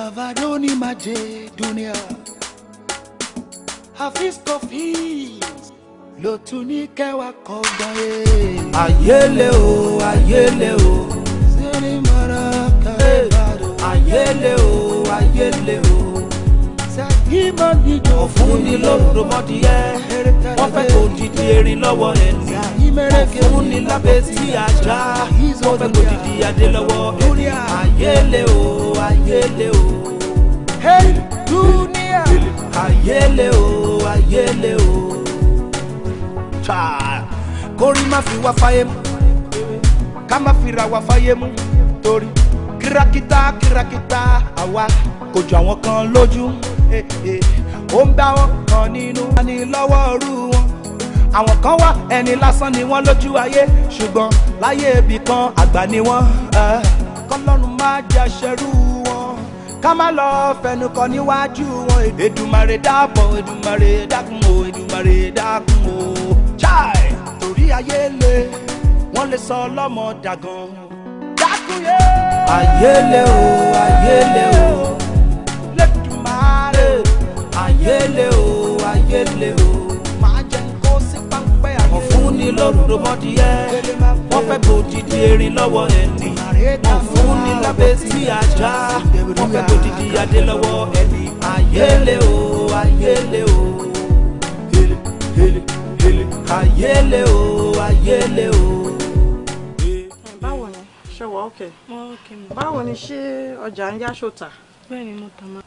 Salvador Maje Dunia. Hafiz Kofi ló tún ní kẹwàá kọgbọ́n yé. Ayé le o, ayé le o. Sẹ́ni mara kàbàdó. Ayé le o, ayé le o. Sàkímọ̀ níjọ. Ọ̀fun ni lórúmọdìyẹ, wọ́n fẹ́ kó didi erin lọ́wọ́ ẹni. Ọ̀fun ni lábẹ́ tí ajá, wọ́n fẹ́ kó didi adé lọ́wọ́ ẹni. Ayé le o, ayé le o. Hey, Dunia. Ayé le o, ayé le o. Chai. Kórí má fi wá fáyé mú, ká má fi ra wá fáyé mú, torí kírákítà kírákítà àwa kò jọ àwọn kan lójú. Eh, eh. Ó ń bá wọn kan nínú ní lọ́wọ́ rú wọn. Àwọn kan wá, ẹni lásán ni wọ́n lójú ayé, ṣùgbọ́n láyé ibì kan àgbà ni wọ́n. Eh. Kọ́lọ́run má jẹ́ ṣerú wọn, ká má lọ fẹnu kọ níwájú wọn. Èdùmàrè dábọ̀, Èdùmàrè dákun o, Èdùmàrè dákun o. Chai, torí ayé le, wọ́n lè sọ ọlọ́mọ dàgàn. Dákun yé. Ayé le o, ayé le o. Lẹ́dùmarè. Ayé le o, ayé le o. Máa jẹ́ kó sí páńpẹ́ ayé. Ọ̀fun ni lórúmọdìyẹ, wọ́n fẹ́ kó didi erin lọ́wọ́ ẹni. Ọ̀fun ni lábẹ́ tí ajá, wọ́n fẹ́ kó didi adé lọ́wọ́ ẹni. Ayé le o, ayé le o. Ayé le o, ayé le o. Báwo ni? Ṣé wà ókè? Mo ókè mi. Báwo ni, ṣé ọjà ń yá ṣòtà? Bẹ́ẹ̀ ni, mo tà máa.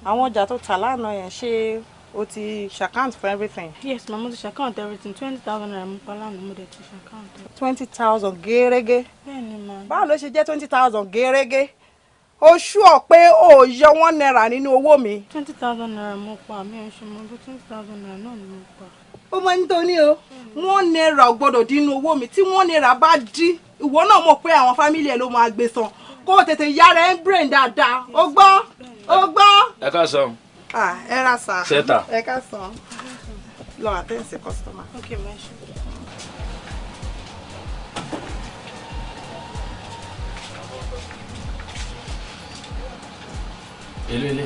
Àwọn ọjà tó tà lánàá yẹn, ṣé o ti ṣ'account for everything? Yes ma, mo ti ṣ'account everything. 20,000 naira mo pa lánàá, mo dẹ̀ ti ṣ'account. 20,000 gẹ́rẹ́gẹ́? Bẹ́ẹ̀ ni ma. Báwo ló ṣe jẹ́ 20,000 gẹ́rẹ́gẹ́? O ṣúọ̀ pé o yọ 1 naira nínú owó mi. 20,000 naira mo pa, mi ò ṣe mọ bí 20,000 naira náà ni mo pa. Ó máa ń tó ní o, 1 naira ò gbọ́dọ̀ dín nínú owó mi. Tí 1 naira bá dín, ìwọ náà mọ̀ pé àwọn family ẹ̀ ló máa gbé san. Kó o tètè yára ẹ̀ ń brain dáadáa. O gbọ́, o gbọ́. Ẹ káàsán. Ah, ẹ ra sà. Ṣẹ́tà. Ẹ ká sàn. Lọ attend sí customer. Ok ma, ẹ ṣe. Èló ilé?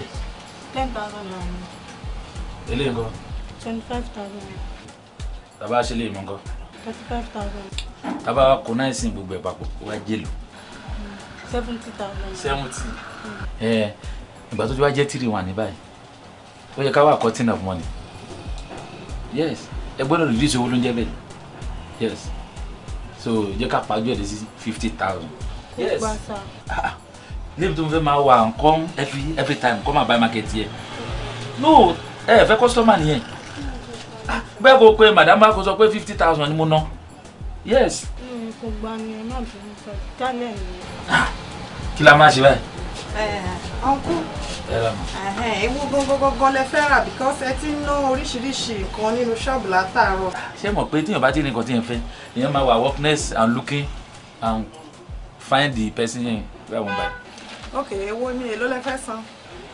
10,000 naira ni. Èlé nǹkan? 25,000 naira. Tàbá ṣe lè mọ nǹkan? 35,000. Tàbá kò náà sìn gbogbo ẹ̀ papọ̀, ó wá jèlò? 70,000. 70. Ẹ ìgbà tó ti wá jẹ́ 3-1 ní báyìí, ó yẹ ká wà cutting of money. Yes, ẹ gbọ́dọ̀ reduce owó ló ń jẹ́ bẹ́ẹ̀. Yes, so jẹ́ ká pàjọ́ ẹ̀ dé sí 50,000. Yes. Gbà sá. Níbi tó ń fẹ́ máa wà nǹkan every time kọ́ máa buy market yẹ. No, ẹ fẹ́ customer nìyẹn. Ah, bẹ́ẹ̀ kò pé madam bá kó sọ pé 50,000 ni mo ná. Yes. Mi kò gbà ni, ẹ má bínú sọ jálẹ̀ ni. Kí la máa ṣe báyìí? Uncle. Ẹ rà mọ́. Ewu gangan gangan lẹ fẹ́ rà, because ẹ ti ń ná oríṣiríṣi nǹkan nínú ṣọ́ọ̀bù látàárọ̀. Ṣé mọ̀ pé tíyàn bá ti ní nǹkan tíyàn fẹ́, èèyàn máa wà workness and looking and find the person yẹn wey I wan buy. Ok, ewo ni, èló lẹ fẹ́ san?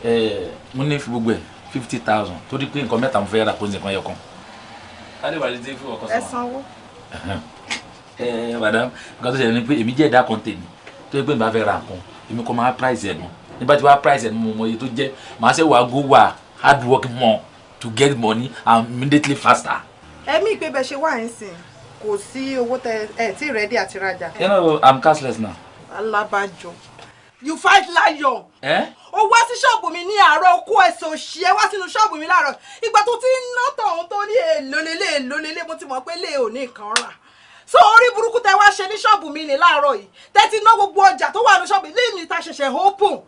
Ẹ mo ní fi gbogbo ẹ 50,000, torí pé nǹkan mẹ́ta mo fẹ́ rà, kó ní nǹkan yẹ kan. Káde wà létí fún ọkọ Ẹ sọ. sanwó. Ẹ madam, nǹkan tó ṣẹlẹ̀ ni pé èmi jẹ́ ẹ̀dá kan tèmi tó yẹ pé n bá fẹ́ ra nǹkan, èmi kọ́ máa price ẹ̀ nù. Nígbà tí wàá price ẹ̀ nù, mo mọ iye tó jẹ́, màá ṣe wàá go wà hard work more to get money and immediately faster. Ẹ̀mí ìpè bẹ́ẹ̀ ṣe wà ń sìn, kò sí owó tẹ ẹ tí ready àti rajà. You know I'm cashless now. Alábàjọ, you fight lion. Eh? Ó wá sí ṣọ́ọ̀bù mi ní àárọ̀, kó ẹsẹ̀ òṣì ẹ wá sínú ṣọ́ọ̀bù mi láàárọ̀. Ìgbà tó ti ń ná tọ̀hún tó ní èlò lélẹ̀, èlò lélẹ̀, mo ti mọ̀ pé lè ò ní nǹkan rà. So orí burúkú tẹ wá ṣe ní ṣọ́ọ̀bù mi ní láàárọ̀ yìí, tẹ ti ná gbogbo ọjà tó wà ní ṣọ́ọ̀bù lẹ́yìn ta ṣẹ̀ṣẹ̀ open,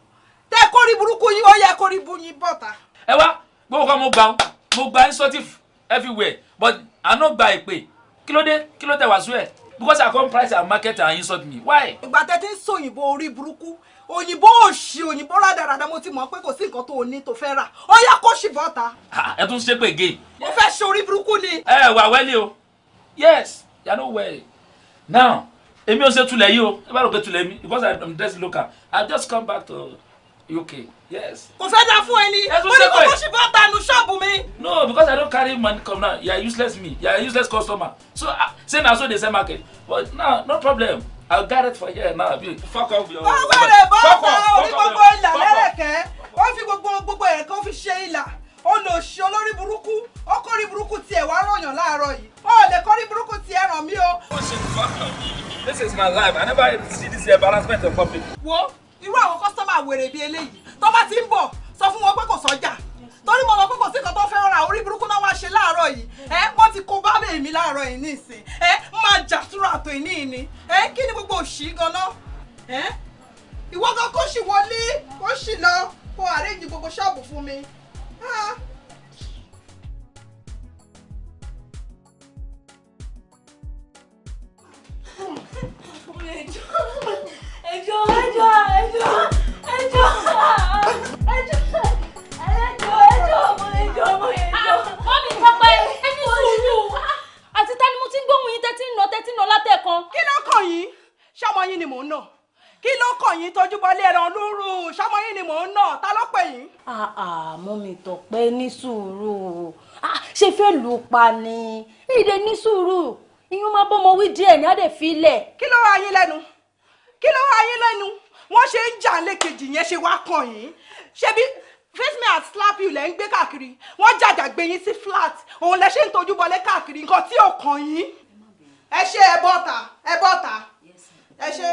tẹ kórí burúkú yín, ó yẹ kórí bú yín bọ̀ta. Ẹ wá gbogbo kan, mo gbà ó, mo gba insultive everywhere, but I no gba ìpè. Kí ló dé? Kí ló tẹ wá sú ẹ? Because I come price and market and insult me, why? Ìgbà tẹ ti ń sọ òyìnbó orí burúkú, òyìnbó òṣì, òyìnbó rádaràdà, mo ti mọ̀ pé kò sí nǹkan tó o ní tó fẹ́ rà. Ó yá, kó ṣì bọ́ta. Ah, ẹ tún ṣépè again. Mo fẹ́ ṣe orí burúkú ni. Ẹ wà wẹ́lẹ̀ o. Yes, you no well now. Èmi ò ṣe tulẹ̀ yìí o. Ẹ bá rò pé tulẹ̀ mi because I am dressed local. I just come back to UK, yes. Kò fẹ́ dá fún ẹni. Ẹ tún Mo ní kó ṣépè. kó ṣì bọ́ta nu ṣọ́ọ̀bù mi. No, because I don carry money come now. You are useless me, you are useless customer. So say na so dey sell market, but now no problem, I got it for here now. Abi fuck off your. Wọ́n wẹ̀rẹ̀ bọ́ta orí gbogbo ilà lẹ́rẹ̀. my life. I never see this embarrassment in public. Wo irú àwọn kọ́sítọ́mà wèrè bíi eléyìí tó bá ti ń bọ̀ sọ fún wọn pé kò sọ́jà torí mo mọ̀ pé kò sí nǹkan tó fẹ́ ra orí burúkú náà wá ṣe láàárọ̀ yìí ẹ wọ́n ti kó bá mi láàárọ̀ yìí nísìn ẹ máa jà túrà àtò ìní ìní ẹ kí ni gbogbo òṣì ganan ẹ ìwọ gan kó sì wọlé kó sì lọ kó àrẹ́jì gbogbo ṣọ́ọ̀bù fún mi. Ẹjọ́ ẹjọ́ ẹjọ́ ẹjọ́ ẹjọ́ ẹjọ́ ẹjọ́ ọmọ ẹjọ́ ọmọ ẹjọ́. Mọ́mí Tọ́pẹ́ ẹ ní sùúrù. Àti ta ni mo ti ń gbóhùn yín tẹ́tí ń nà tẹ́tí ń nà látẹ̀kan. Kí ló kàn yín? Ṣọmọ yín ni mò ń nà. Kí ló kàn yín tójú bọlé ẹran lúrú? Ṣọmọ yín ni mò ń nà. Ta ló pè yín? Mọ́mí Tọ́pẹ́ ní sùúrù. Ṣé fẹ́ lù ú pa ni? Ìdè ní sùúrù. Iyún máa bọ́mọ wí díẹ̀ ní àdè fílẹ̀. Kí ló wá yín lẹ́nu? Kí ló wá yín lẹ́nu? Wọ́n ṣe ń jà lẹ́kejì yẹn ṣe wá kàn yín. Ṣebí face me and slap you lẹ́ ń gbé káàkiri. Wọ́n jàjà gbé yín sí flat. Òun lẹ ṣe ń tojú bọlé káàkiri nǹkan tí ò kàn yín. Ẹ ṣe ẹ bọ́ta ẹ bọ́ta. Ẹ ṣe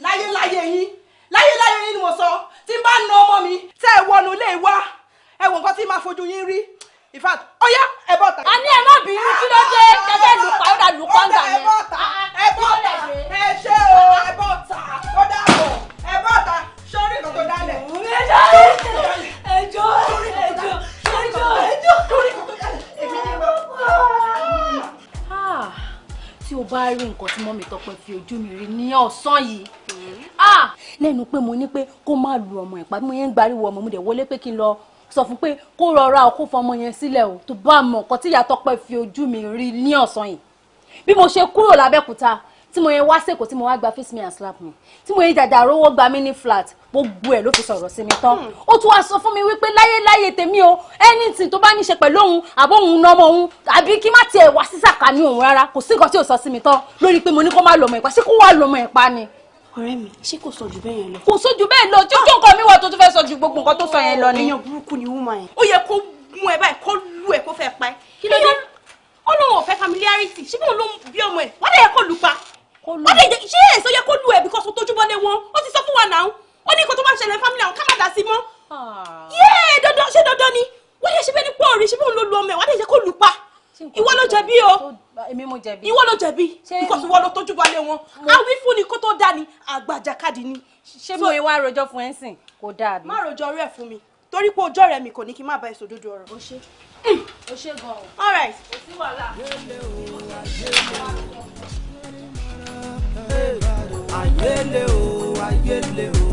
láyéláyé yín láyéláyé yín ni mo sọ. Tí n bá na ọmọ mi tẹ́ ẹ wọnú ilé wa ẹ wọ nǹkan tí máa fojú yín rí. In fact, ọyá ẹ bọ́ta. A ní ẹ má bínú kí ló dé kẹfẹ́ lù pa ó dà lù pọ́ńgà yẹn. Ẹ bọ́ta ẹ bọ́ta ẹ ṣé o ẹ bọ́ta ó dàbọ̀ ẹ bọ́ta sórí nǹkan tó dálẹ̀. Ẹjọ́ ẹjọ́ ẹjọ́ ẹjọ́. Tí o bá rí nǹkan tí mọ́mí Tọ́pẹ́ fi ojú mi rí ní ọ̀sán yìí. Lẹ́nu pé mo ní pé kó má lu ọmọ ẹ̀ pa bí mo yẹn ń gbariwo ọmọ mo dẹ̀ wọlé pé kí n lọ sọ fún pé kó rọra o kó fọmọ yẹn sílẹ̀ o tó bá mọ nǹkan tí ìyá Tọ́pẹ́ fi ojú mi rí ní ọ̀sán yìí. Bí mo ṣe kúrò lábẹ́kúta tí mo yẹn wá sèkó tí mo wá gba face me and slap me tí mo yẹn jàjà rówó gba mí ní flat gbogbo ẹ̀ ló fi sọ̀rọ̀ sí mi tán. Ó tún wá sọ fún mi wípé láyéláyé tèmi o anything tó bá ní ṣe pẹ̀lú òun àbó òun nọmọ òun àbí kí má tiẹ̀ wá sí sàkání òun rárá kò sí nǹkan tí ò sọ sí mi tán lórí pé mo ní kó má lọ́mọ ìpa ṣé kó wá lọ́mọ ìpa ni. Ọ̀rẹ́ mi ṣé kò sọ jù bẹ́ẹ̀ yẹn lọ. Kò sọ jù bẹ́ẹ̀ lọ tí ojú nǹkan mi wà tó tún fẹ́ sọ ju gbogbo nǹkan tó sọ yẹn lọ ni. Èèyàn burúkú ni woman yẹn. Ó yẹ kó mú ẹ báyìí kó lù ẹ kó fẹ́ pa ẹ. Kí ló dé? Ó lóun ò fẹ́ familiarity ṣé bí òun ló ń bí ọmọ ẹ wọ́n dẹ̀ yẹ kó lù pa. Wọ́n dẹ̀ ṣé èso yẹ kó lù ẹ because ó tójú bọ́lé wọn ó ti sọ fún wa náà ó ní nǹkan tó bá ń ṣẹlẹ̀ family àwọn ká má dá sí mọ́. Yéè dandan ṣé dandan ni wọ́n dẹ̀ ṣe bẹ́ẹ̀ ni pọ̀ rí ṣé bí òun ló lu ọmọ ẹ wọ́n dẹ̀ yẹ kó lù pa. Ìwọ ló jẹ̀bi o. Èmi mo jẹ̀bi. Ìwọ ló jẹ̀bi because ìwọ ló tójú balẹ̀ wọn. Awí fún ni kó tó dá ni àgbàjàkadì ni. Ṣé mo wá rojọ́ fún ẹ sìn kò dáa bí. Má rojọ́ rẹ̀ fún mi torí pé ọjọ́ rẹ̀ mi kò ní kí n má bá ẹ sòdodo ọ̀rọ̀. O ṣe o ṣe gan-an. All right. Kò sí wàhálà. Ayele o, ayele o.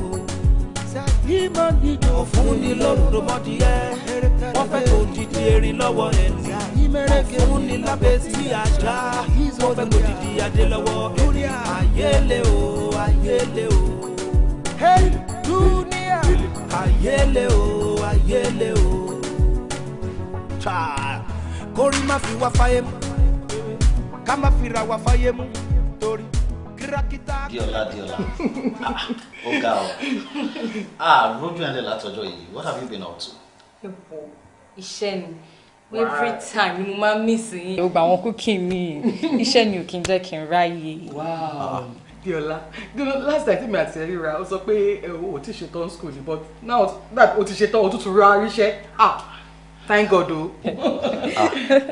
Ọ̀fun ni lórúkọmọdìyẹ, wọ́n fẹ́ kó didi erin lọ́wọ́ ẹni. Ọ̀fun ni lábẹ́ tí ajá, wọ́n fẹ́ kó didi adé lọ́wọ́ ẹni. Ayele o, ayele o. Ayele o, ayele o. Kórí má fi wá fáyé mú, ká má fi ra wá fáyé mú, torí. Diola, Diola. Ó ga o. Ah, rójú ẹ̀ látọjọ́ yìí. What have you been up to? Iṣẹ́ ni. Every time ni mo máa ń miss yín. Gbogbo àwọn cooking mi. Iṣẹ́ ni ò kí n jẹ́ kí n ráyè. Wow. Diola, last time tí mi àti ẹ ríra, ó sọ pé o ti ṣetán school but now that o ti ṣetán o tún tún ra ríṣẹ́. Ah, thank God o.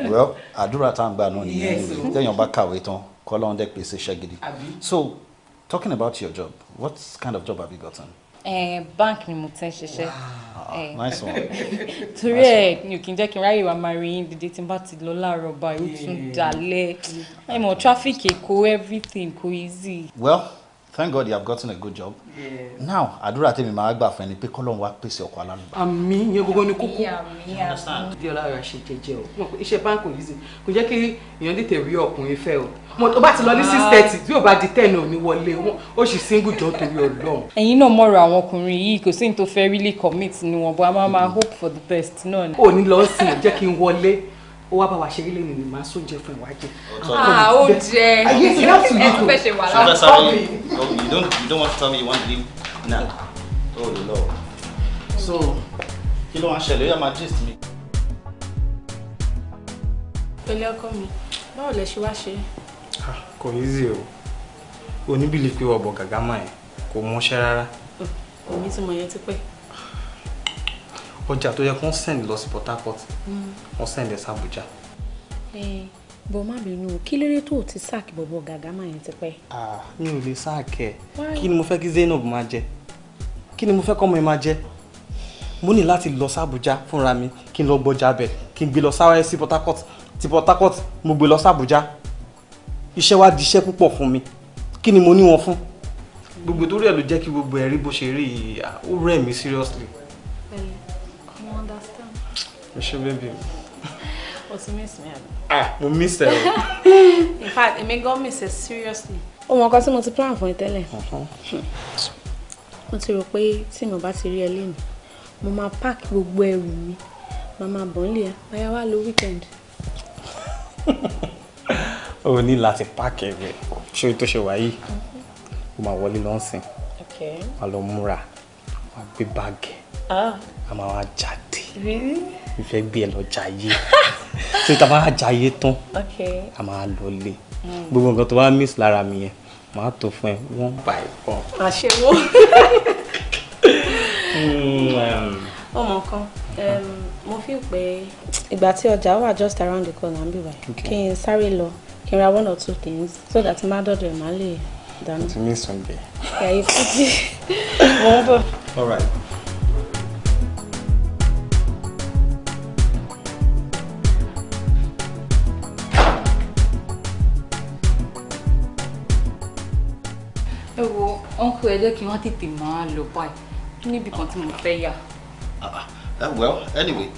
Well, àdúrà tá à ń gbà náà nìyẹn. Téèyàn bá kàwé tán, Kọ́lọ́run dẹ̀ pèsè iṣẹ́ gidi. So, talking about your job, what kind of job have you gotten? Bank ni mo ti ń ṣiṣẹ́. Nice one. Torí ẹ̀ mi ò kí n jẹ́ kí n ráyè wá máa rí yín dídé tí n bá ti lọ láàárọ̀ báyìí ó tún dalẹ̀. Ẹ mọ̀ traffic Èkó everything kò easy. Well, thank God you have gotten a good job. Yes. Now, àdúrà tèmi máa gbà fún ẹni pé Kọ́lọ́run wá pèsè ọkọ alálùbá. Àmín yẹn gbogbo ni kókó. Diola ra ṣe jẹ́jẹ́ o. Mo pé iṣẹ́ báńkì yìí kò jẹ́ kí èèyàn tètè rí ọkùnrin fẹ́ o. Mo tó bá ti lọ ní 6:30 tí yóò bá di 10 ò ní wọlé ó sì single jọ torí Ọlọ́run. Ẹ̀yin náà mọ̀rọ̀ àwọn ọkùnrin yìí kò sí ní tó fẹ́ really commit ní wọn but a máa máa hope for the best náà. Ò ní lọ sìn jẹ́ kí n wọlé ó wá bá wa ṣeré lẹ́nu ni màá sóúnjẹ fún ìwà jẹ. Ah, ó jẹ. Ayé ti láti ẹ tún fẹ́ ṣe wàhálà. So that's you don't want to tell me you want to leave now. Oh Lord. So, kí ló wá ṣẹlẹ̀? Ó yá máa gist mi. Pẹ̀lẹ́ ọkọ mi, báwo lẹ ṣe wá ṣe? Kò easy o. Oníbìlì pé ọ̀bọ̀ gàgá máa ẹ̀ kò mọṣẹ́ rárá. Èmi tí mo yẹn ti pẹ́. Ọjà tó yẹ kó ń send lọ sí Port Harcourt, wọ́n send ẹ̀ sí Abuja. Bọ̀ má bínú o, kí lóde tó o ti sack bọ̀bọ̀ gàgá máa yẹn ti pẹ́? Mi ò lè sack ẹ̀. Kí ni mo fẹ́ kí Zainab máa jẹ? Kí ni mo fẹ́ kọ́mọ ẹ máa jẹ? Mo ní láti lọ sí Abuja fúnra mi, kí n lọ gbọ́jà bẹ̀, kí n gbé lọ sáré sí Port Harcourt. Ti Port Harcourt mo gbé lọ sí Abuja. Iṣẹ́ wa di iṣẹ́ púpọ̀ fún mi. Kí ni mo ní wọn fún? Gbogbo torí ẹ̀ ló jẹ́ kí gbogbo ẹ̀ rí bó ṣe rí yìí, ó rẹ̀ mí seriously. Mo understand. Ẹ ṣé baby. O ti miss mi àbí? Ah, mo miss ẹ o. In fact, èmi gan miss ẹ seriously. Ó mọ nǹkan tí mo ti plan fún ẹ tẹ́lẹ̀. Mo ti rò pé tí mo bá ti rí ẹ lénìí, mo máa pack gbogbo ẹrù mi, màá máa bọ̀ nílé ẹ, báyà wá lo weekend. O ní láti pack ẹrù ẹ, ṣé o tó ṣe wà yìí? O máa wọlé lọ́sìn, wàá lọ múra, wàá gbé báàgì, a máa wá jáde. Really? Mo fẹ́ gbé ẹ lọ jayé. Tí ta bá jayé tán, a máa lọ lé. Gbogbo nǹkan tó bá miss lára mi yẹn, màá tó fún ẹ one by one. Àṣewó. Ó mọ nǹkan, mo feel pé ìgbà tí ọjà wà just around the corner ń bì báyìí, kí n sáré lọ, kí n ra one or two things so that má dọ̀dọ̀ ẹ̀ má lè dáná. Ti miss oúnjẹ. Yeah, you could. Mo ń bọ̀. All right. Ẹ wo, uncle, ẹ jẹ́ kí wọ́n tètè máa lọ báyìí níbi kan tí mo fẹ́ yà. Well, anyway,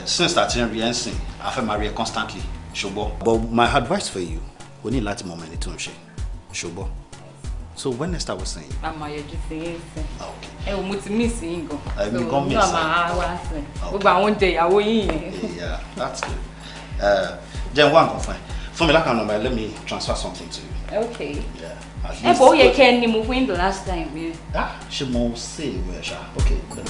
since that in rí ẹ̀sìn, a fẹ́ máa rí ẹ constantly, ṣùgbọ́n. But my advice for you, o ní láti mọ ọmọ ẹni tó ń ṣe, ṣùgbọ́n. So when next I will see you? A máa yọjú sí yín sìn. Ẹ wo, mo ti miss yín gan. Èmi gan miss ẹ. So, máa wá sìn. Gbogbo àwọn oúnjẹ ìyàwó yín yẹn. Yeah, that's good. Jẹ́ n wá nǹkan fún ẹ. Fún mi lákàá number, let me transfer something to you. Okay. Yeah. Ẹ bọ̀ ó yẹ kẹ́ ẹ ní mo fún yín the last time yẹn. Ṣé mo save ẹ ṣá? Okay. Then.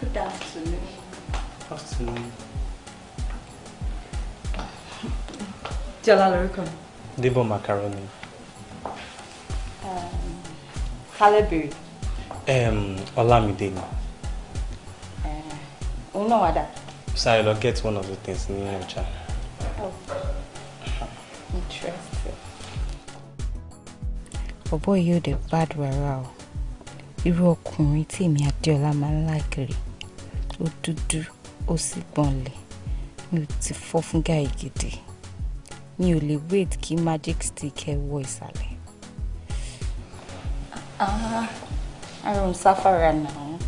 Good afternoon. Afternoon. Jọlá lorúkọ mi. Debo macaroni. Kálẹ̀ bèrè. Olamide ni. Òun náà wà dà. Sáré lọ get one of the things ní ọjà. Oh, interesting. Bọ̀bọ́ yìí ò dé bad rárá o. Irú ọkùnrin tí èmi Adéọlá máa ń láìkiri. Ó dúdú, ó sì gbọ̀nlẹ̀. Mi ò ti fọ́ fún guy gidi. Mi ò lè wait kí magic stick ẹ wọ ìsàlẹ̀. Ah, Arun Safara now.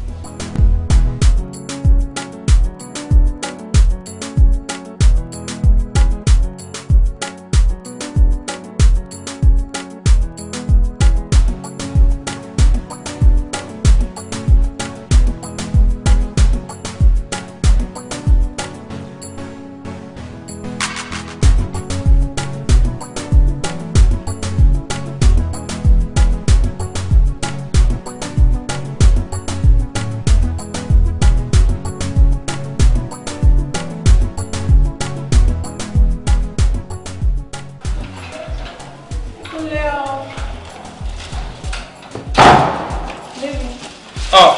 Oh,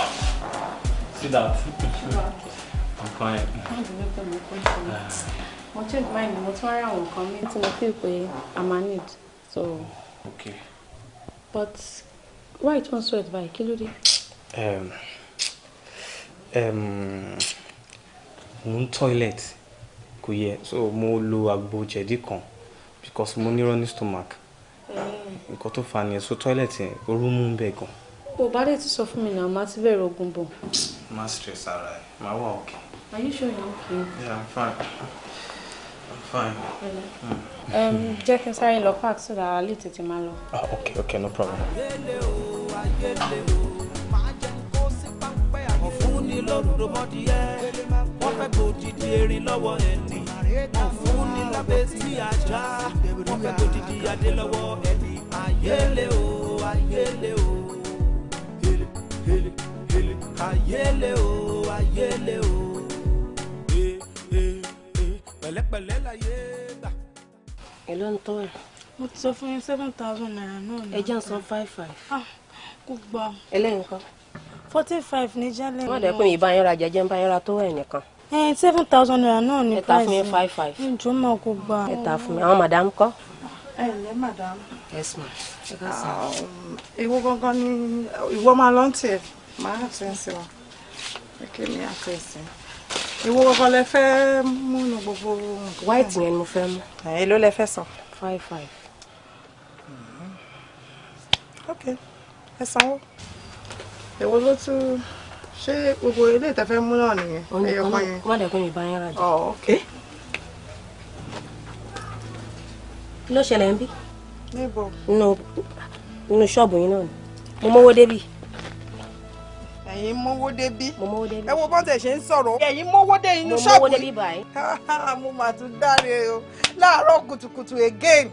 see that? I'm fine. Mo change mind, mo tún rí àwọn nǹkan mi tí mo feel pé I ma need. So, Okay. but why it won't sweat báyìí? Kí ló dé? Mo ń toilet kò yẹ, so mo lo àgbo jẹ̀dí kan because mo ní running stomach. Nǹkan tó fa nìyẹn, so toilet yẹn orú mú bẹ́ẹ̀ gan. O bá dẹ̀ ti sọ fún mi náà, màá ti bẹ̀rẹ̀ ogun bọ̀. Má stress ara ẹ̀, màá wà okay. Are you sure you're okay? Yeah, I'm fine. I'm fine. Jẹ́ kí n sáré lọ park so that a lè tètè máa lọ. Ah, okay, okay, no problem. Ọ̀fun ni lórúkọ mọ́díyẹ, wọ́n fẹ́ gbòdìdì erin lọ́wọ́ ẹni. Wọ́n fún ní lábẹ́ tí ajá, wọ́n fẹ́ kó dìdí adé lọ́wọ́ ẹni. Ayélé o, ayélé o, hele hele hele, ayélé o, ayélé o, pẹ̀lẹ́pẹ̀lẹ́ láyé gbà. Èló ń tọ́ ẹ̀? Mo ti sọ fún yín 7,000 naira náà ni. Ẹ jẹ́ ń san 5,500. Ah, kò gbà. Ẹlẹ́yin kan. 45 ní jálẹ̀. Wọ́n dẹ̀ pé mi ìbá yín rajà, jẹ́ ń bá yín ra tó ẹ̀ nìkan. 7,000 naira náà ni Ẹ ta fún yín 5,500. Ǹjọ́ máa kò gbà. Ẹ ta fún mi. Àwọn madam kọ́. Ẹ ǹlẹ́ madam. Yes ma. Ẹ ká sàn. Ìwọ gangan ni ìwọ máa lọ ń tiẹ̀, máa àtẹ̀sí wọn. Kí ni àtẹ̀sí? Ìwọ gangan lẹ fẹ́ mú nu gbogbo nǹkan. White yẹn ni mo fẹ́ mú. Èló lẹ fẹ́ san? 5,500. Ok, ẹ sanwó. Èwo ló tún ṣé gbogbo ilé ìtẹ́fẹ́ mú náà nìyẹn? Ẹyọ kan yẹn. Kó má dẹ̀ pé mi bá yín rajà. Oh, ok. Kí ló ṣẹlẹ̀ ń bí? Níbo? Nínú ṣọ́ọ̀bù yín náà ni. Mo mówó débì. Ẹ̀yin mówó débí. Mo mówó débí. Ẹ wo bọ́n tẹ̀ ṣe ń sọ̀rọ̀. Ẹ̀yin mówó dé inú ṣọ́ọ̀bù. Mo mówó débí báyìí. Mo mà tún dáre o. Láàárọ̀ kùtùkùtù again.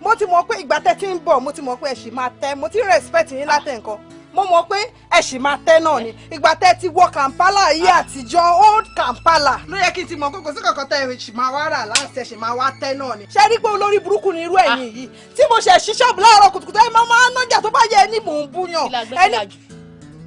Mo ti mọ̀ pé ìgbà tẹ́ ti ń bọ̀, mo ti mọ̀ pé ẹ ṣì máa tẹ́. Mo ti ń respect yín látẹ̀ nǹkan. Mo mọ̀ pé ẹ ṣì máa tẹ́ náà ni. Ìgbà tẹ́ ti wọ Kampala yìí àtijọ́, old Kampala. Ló yẹ kí n ti mọ̀ pé kò sí kankan tẹ́ ẹ ṣì máa wá rà láǹṣẹ̀ ṣì máa wá tẹ́ náà ni. Ṣé rí pé olórí burúkú ni irú ẹ̀yin yìí? Tí mo ṣe ṣí ṣọ́ọ̀bù láàárọ̀ kùtùkùtù, ẹ máa ń nájà tó bá yẹ ní mò ń búyàn. Ẹni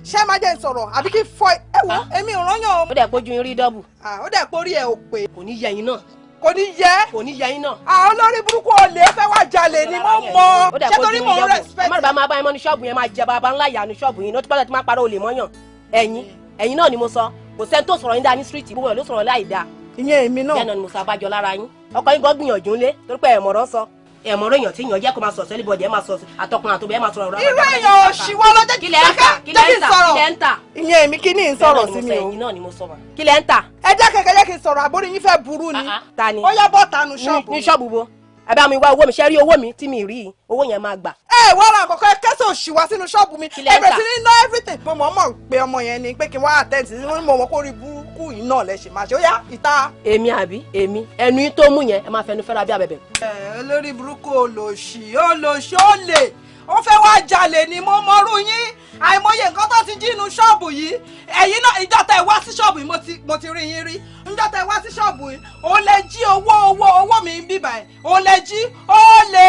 ṣé máa jẹ́ ń sọ̀rọ̀ àbí kí fọ ẹ wo èmi ò rányàn o. Ó dẹ̀ pójú yín rí dọ́bù. Ó dẹ̀ pórí ẹ ò pé. Kò ní yẹ yín náà. Kò ní yẹ. Kò ní yẹ yín náà. Olórí burúkú olè fẹ́ wá jalè ni mo mọ̀. Ṣé torí mò ń respect. Má bàa máa bá yín mọ́ ní ṣọ́ọ̀bù yẹn, máa jẹ bàbá ńlá ìyá ní ṣọ́ọ̀bù yín. Ní ó ti pẹ́ tí máa parọ́ olè mọ́yàn. Ẹ̀yin náà ni mo sọ. Kò sẹ́ni tó sọ̀rọ̀ yín dáa ní street, gbogbo ẹ̀ ló sọ̀rọ̀ láì dáa. Ìyẹn èmi náà. Bẹ́ẹ̀ náà ni mo sọ abájọ lára yín. Ọkọ yín gan gbìyànjú ńlé torí pé ẹ̀mọ̀rọ̀ sọ. Ẹ̀mọ̀rọ̀ èèyàn tí èèyàn jẹ́ kó máa sọ̀rọ̀ sẹ́lẹ̀bọ̀dì ẹ̀ máa sọ̀rọ̀ àtọkùn àtobẹ̀ ẹ̀ máa sọ̀rọ̀. Irú èèyàn òṣìwọ́ lọ́jọ́ kí lẹ̀ ń tà kí lẹ̀ ń tà kí lẹ̀ ń tà. Ìyẹn èmi kí ni ń sọ̀rọ̀ sí mi o. Ẹ̀yin náà ni mo sọ ma. Kí lẹ̀ ń tà. Ẹ jẹ́ kẹ̀kẹ́ jẹ́ kí n sọ̀rọ̀, àbórí yín fẹ́ burú ni. Ta ni. Ó yá bọ́ta nu ṣọ́ọ̀bù. Ní ṣọ́ọ̀bù wo? Ẹ bá mi wá owó mi, ṣe rí owó mi tí mi rí, owó yẹn máa gbà. Ẹ wá ra àkọ́kọ́ kẹ́sọ̀ òṣì wá sínú ṣọ́ọ̀bù mi. Ẹ bẹ̀rẹ̀ sí ní ná everything. Mo mọ̀ mọ̀ pé ọmọ yẹn ni pé kí n wá attend sí, mo mọ̀ kó rí burúkú yìí náà lẹ ṣe máa ṣe. Ó yá ìta. Èmi àbí èmi ẹnu yín tó mú yẹn ẹ máa fẹnu fẹ́ra bí abẹ̀bẹ̀. Ẹ olórí burúkú olòṣì olòṣì olè ó fẹ́ wá jalè ni mo mọrú yín. Àìmọye nǹkan tó ti jí inú ṣọ́ọ̀bù yìí. Ẹ̀yin náà ìjọ tẹ́ wá sí ṣọ́ọ̀bù yìí mo ti rí yín rí. Ìjọ tẹ́ wá sí ṣọ́ọ̀bù yìí ó lè jí owó mi ń bíbà ẹ̀. Ó lè jí ó lè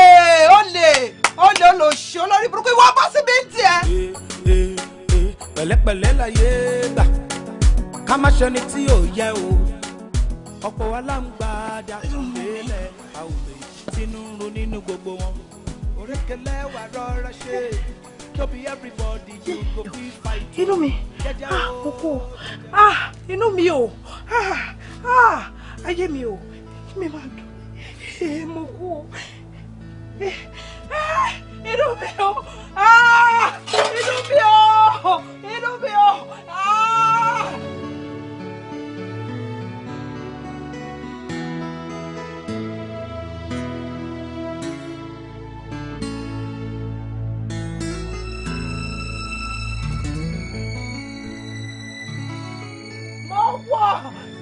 ó lè ó lè olòṣì olórí burúkú ìwọ bọ́ síbi ń tiẹ̀. Pẹ̀lẹ́pẹ̀lẹ́ láyé gbà ká má ṣẹni tí ò yẹ o. Ọ̀pọ̀ wa là ń gbàdá délẹ̀ àwùjọ tínú ń ro nínú gbogbo wọn. Òrékelẹ́ wà rọra ṣe. Everybody you go be fighting. Inú mi, kókó, inú mi o, ayé mi o, mi máa dùn, mo kú o, inú mi o, inú mi o, inú mi o.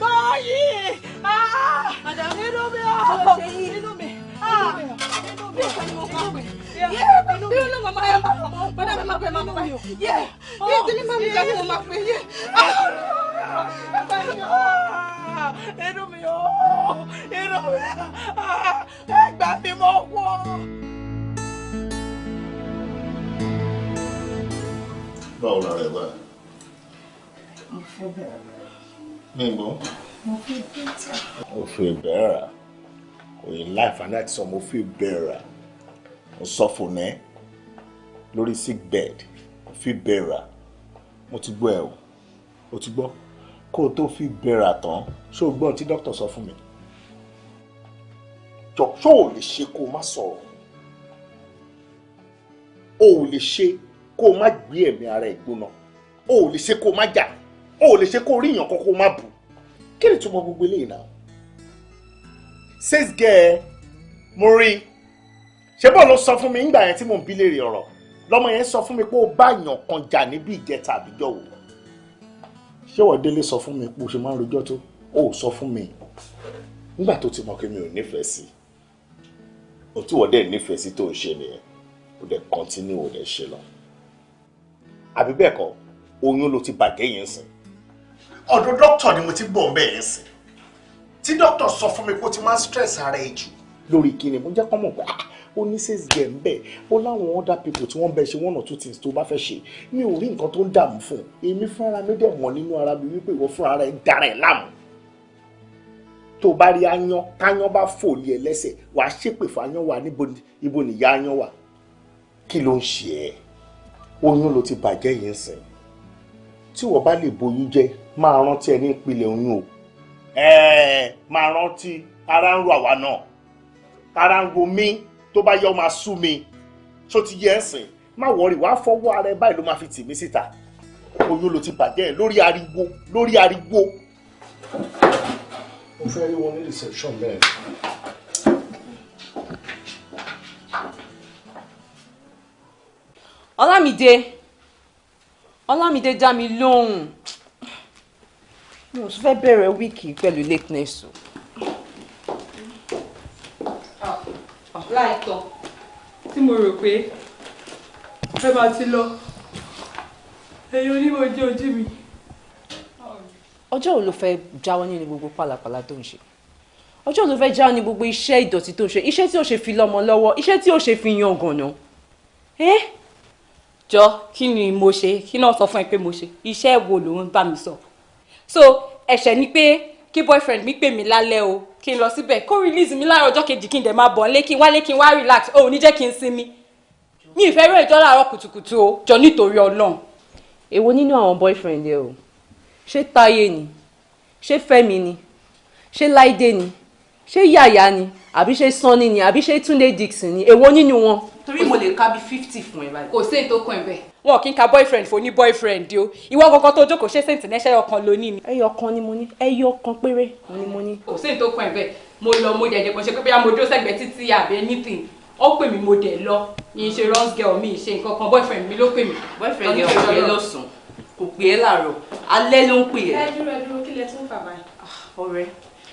Báyìí! Inú mi o! Inú mi! Inú mi! Inú mi! Inú mi! Inú màmá ẹ máa bọ̀! Madam ẹ máa pè máa pè! Yé! Yé tí mi máa mi jáde mo máa pè yé! Inú mi o! Inú mi! Ẹ gbà mí mo wọ̀! Báwo la rẹ̀ báyìí? Mo fẹ́ bẹ̀rẹ̀. Níbo? Mo feel better. Mo feel better. Kò yẹ láìfàní àti sọ mo feel better. Mo sọ fún ẹ lórí sick bed. Mo feel better. Mo ti gbọ́ ẹ o. O ti gbọ́. Kó o tó feel better tán, ṣé o gbọ́ tí dókítà sọ fún mi? Jọ ṣó o lè ṣe kó o má sọ̀rọ̀? O ò lè ṣe kó o má gbé ẹ̀mí ara ẹ̀ gbóná. O ò lè ṣe kó o má jà. O ò lè ṣe kó o rí èèyàn kan kó o má bù. Kí ni túmọ̀ gbogbo eléyìí náà? Sales girl mo rí. Ṣé bọ́ọ̀ ló sọ fún mi nígbà yẹn tí mò ń bi léèrè ọ̀rọ̀? Lọ́mọ yẹn sọ fún mi pé ó bá èèyàn kan jà níbi ìjẹta àbíjọ́ wò. Ṣé wọ́n délé sọ fún mi pé o ṣe máa ń rojọ́ tó? O ò sọ fún mi. Nígbà tó ti mọ̀ pé mi ò nífẹ̀ẹ́ sí, ohun tí wọ́n dẹ̀ nífẹ̀ẹ́ sí tó ń ṣe nìyẹn, ó dẹ̀ continue, ó dẹ̀ ṣe lọ. Àbí bẹ́ẹ̀ kọ́, oyún ló ti bàjẹ́ yẹn sìn. Ọ̀dọ̀ dókítà ni mo ti bọ̀ ń bẹ̀ yẹn sìn. Tí dókítà sọ fún mi pé ó ti máa ń stress ara ẹ̀ jù lórí kíni, mo jẹ́ kọ́ mọ̀ pé ó ní sales girl ń bẹ̀, ó láwọn other people tí wọ́n bẹ̀ ṣe one or two things tó bá fẹ́ ṣe. Mi ò rí nǹkan tó ń dààmú fún un. Èmi fúnra mi dẹ̀ mọ̀ nínú ara mi wípé ìwọ fúnra rẹ̀ ń dára ẹ̀ láàmú. Tó bá rí aáyán, táyán bá fò lé ẹ lẹ́sẹ̀, wàá ṣépè fún aáyán, wà níbo ibo nìyá aáyán wà. Kí ló ń ṣe ẹ́? Oyún ló ti bàjẹ́ yìí ń sìn. Tí wọ́n bá lè boyún jẹ́, máa rántí ẹni ìpìlẹ̀ oyún o. Ẹ̀ẹ́, máa rántí, ara ń ro àwa náà, ara ń ro mí, tó bá yẹ ọ máa sú mi. Ṣó ti yẹ ẹ́ sìn? Má wọrí, wàá fọwọ́ ara ẹ báyìí ló máa fi tì mí síta. Oyún ló ti bàjẹ́ lórí ariwo, lórí ariwo. Mo fẹ́ rí wọn ní reception bẹ́ẹ̀. Ọlámídé, Ọlámídé, dá mi lóhùn. Mo tún fẹ́ bẹ̀rẹ̀ week pẹ̀lú lateness o. Láìtọ́ tí mo rò pé ẹ máa ti lọ, ẹ̀yin onímọ̀ ojú ojú mi. Ọjọ́ wo ló fẹ́ jáwọ́ nínú gbogbo pàlàpàlà tó ń ṣe? Ọjọ́ wo ló fẹ́ jáwọ́ ní gbogbo iṣẹ́ ìdọ̀tí tó ń ṣe? Iṣẹ́ tí ó ṣe fi lọ́mọ lọ́wọ́, iṣẹ́ tí ó ṣe fi yan gànà. Jọ, kí ni mo ṣe? Kí náà sọ fún ẹ pé mo ṣe? Iṣẹ́ wo ló ń bá mi sọ? So ẹ̀ṣẹ̀ ni pé kí boyfriend mi pè mí lálẹ́ o, kí n lọ síbẹ̀, kó release mi láàárọ̀ ọjọ́ kejì, kí n dẹ̀ máa bọ̀ nílé, kí n wálé, kí n wá relax. O ò ní jẹ́ kí n sinmi. Mi ì fẹ́ rí ẹjọ́ láàárọ̀ kùtùkùtù o, jọ, nítorí Ọlọ́run. Èwo nínú àwọn boyfriend ẹ o? Ṣé Táyé ni? Ṣé Fẹ́mi ni? Ṣé Láìdé ni? Ṣé Yàyà ni? Àbí ṣé Sanni ni? Àbí ṣé Túndé Dixon ni? Èwo nínú wọn? Torí mo lè ka bí 50 fún ẹ báyìí. Kò sí èyí tó kàn ẹ́ bẹ́ẹ̀. Wọn kì í ka boyfriend fún ní boyfriend o. Ìwọ kankan tó jókòó, ṣé sẹ́ǹtì nẹ́ṣẹ́ ọkàn ló ní ni? Ẹyọ kan ni mo ní, ẹyọ kan péré ni mo ní. Kò sí èyí tó kàn ẹ́ bẹ́ẹ̀. Mo lọ, mo dẹ̀ kò ṣe pé bóyá mo dúró sẹ́gbẹ̀ẹ́ títí àbí anything. Ó pè mí, mo dẹ̀ lọ. Mi ṣe runs girl, mi ṣe nǹkan kan. Boyfriend mi ló pè mí. Boyfriend yẹn ò pè é lọ́sàn-án, kò pè é láàárọ̀, alẹ́ ló ń pè é. Ẹ dúró, ẹ dúró, kí lẹ tún fà báyìí? Ọ̀rẹ́,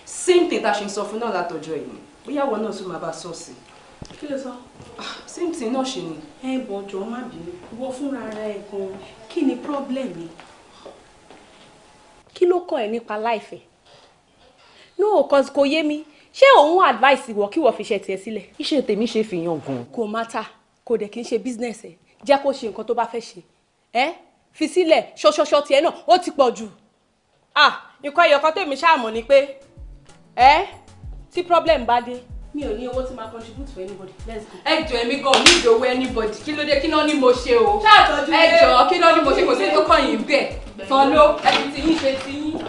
same thing tá a ṣe ń sọ fún náà látọjọ́ yìí, bóyá àwọn náà tún máa bá a sọ sí. Kí ló sọ? Same thing náà ṣe ni. Ẹ bọ̀, jọ̀ọ́, má bínú. Ìwọ fúnra ara ẹ gan, kí ni problem mi? Kí ló kàn ẹ́ nípa life ẹ̀? No, cause kò yé mi. Ṣé òun advice ìwọ kí wọ́n fi iṣẹ́ tiẹ̀ sílẹ̀? Iṣẹ́ tèmi ṣe fi yan gan. Kò matter, kò dẹ̀ kí n ṣe business ẹ̀. Jẹ́ kó ṣe nǹkan tó bá fẹ́ ṣe. Ẹ́ fi sílẹ̀, ṣọṣọṣọ tiẹ̀ náà ó ti pọ̀ jù. Ah, nǹkan ẹyọ kan tèmi ṣáà mọ̀ ni pé ẹ́ tí problem bá dé, mi ò ní owó tí máa contribute for anybody. Let's go. Ẹ jọ, èmi gan ní ìdòwú anybody. Kí ló dé? Kí náà ni mo ṣe o? Ṣáà tọ́jú. Ẹ jọ, kí náà ni mo ṣe? Kò sí tó kàn yín bẹ́ẹ̀ tán ló ẹni tí yín ṣe ti yín.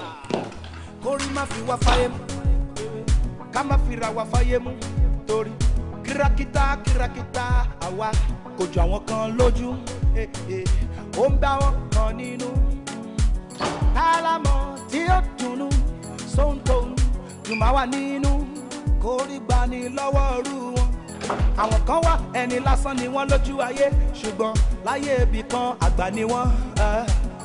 Kórí má fi wá fáyé mú, ká má fi ra wa fáyé mú, torí kìràkìtà kìràkìtà àwa kò jọ àwọn kan lójú, ó ń bá wọn kan nínú kálámọ̀ tí ó dùnnú sóhun tó ń dùn máa wà nínú kórí gbani lọ́wọ́ rú wọn. Àwọn kan wà, ẹni lásán ni wọ́n lójú ayé, ṣùgbọ́n láyé ibì kan, àgbà ni wọ́n.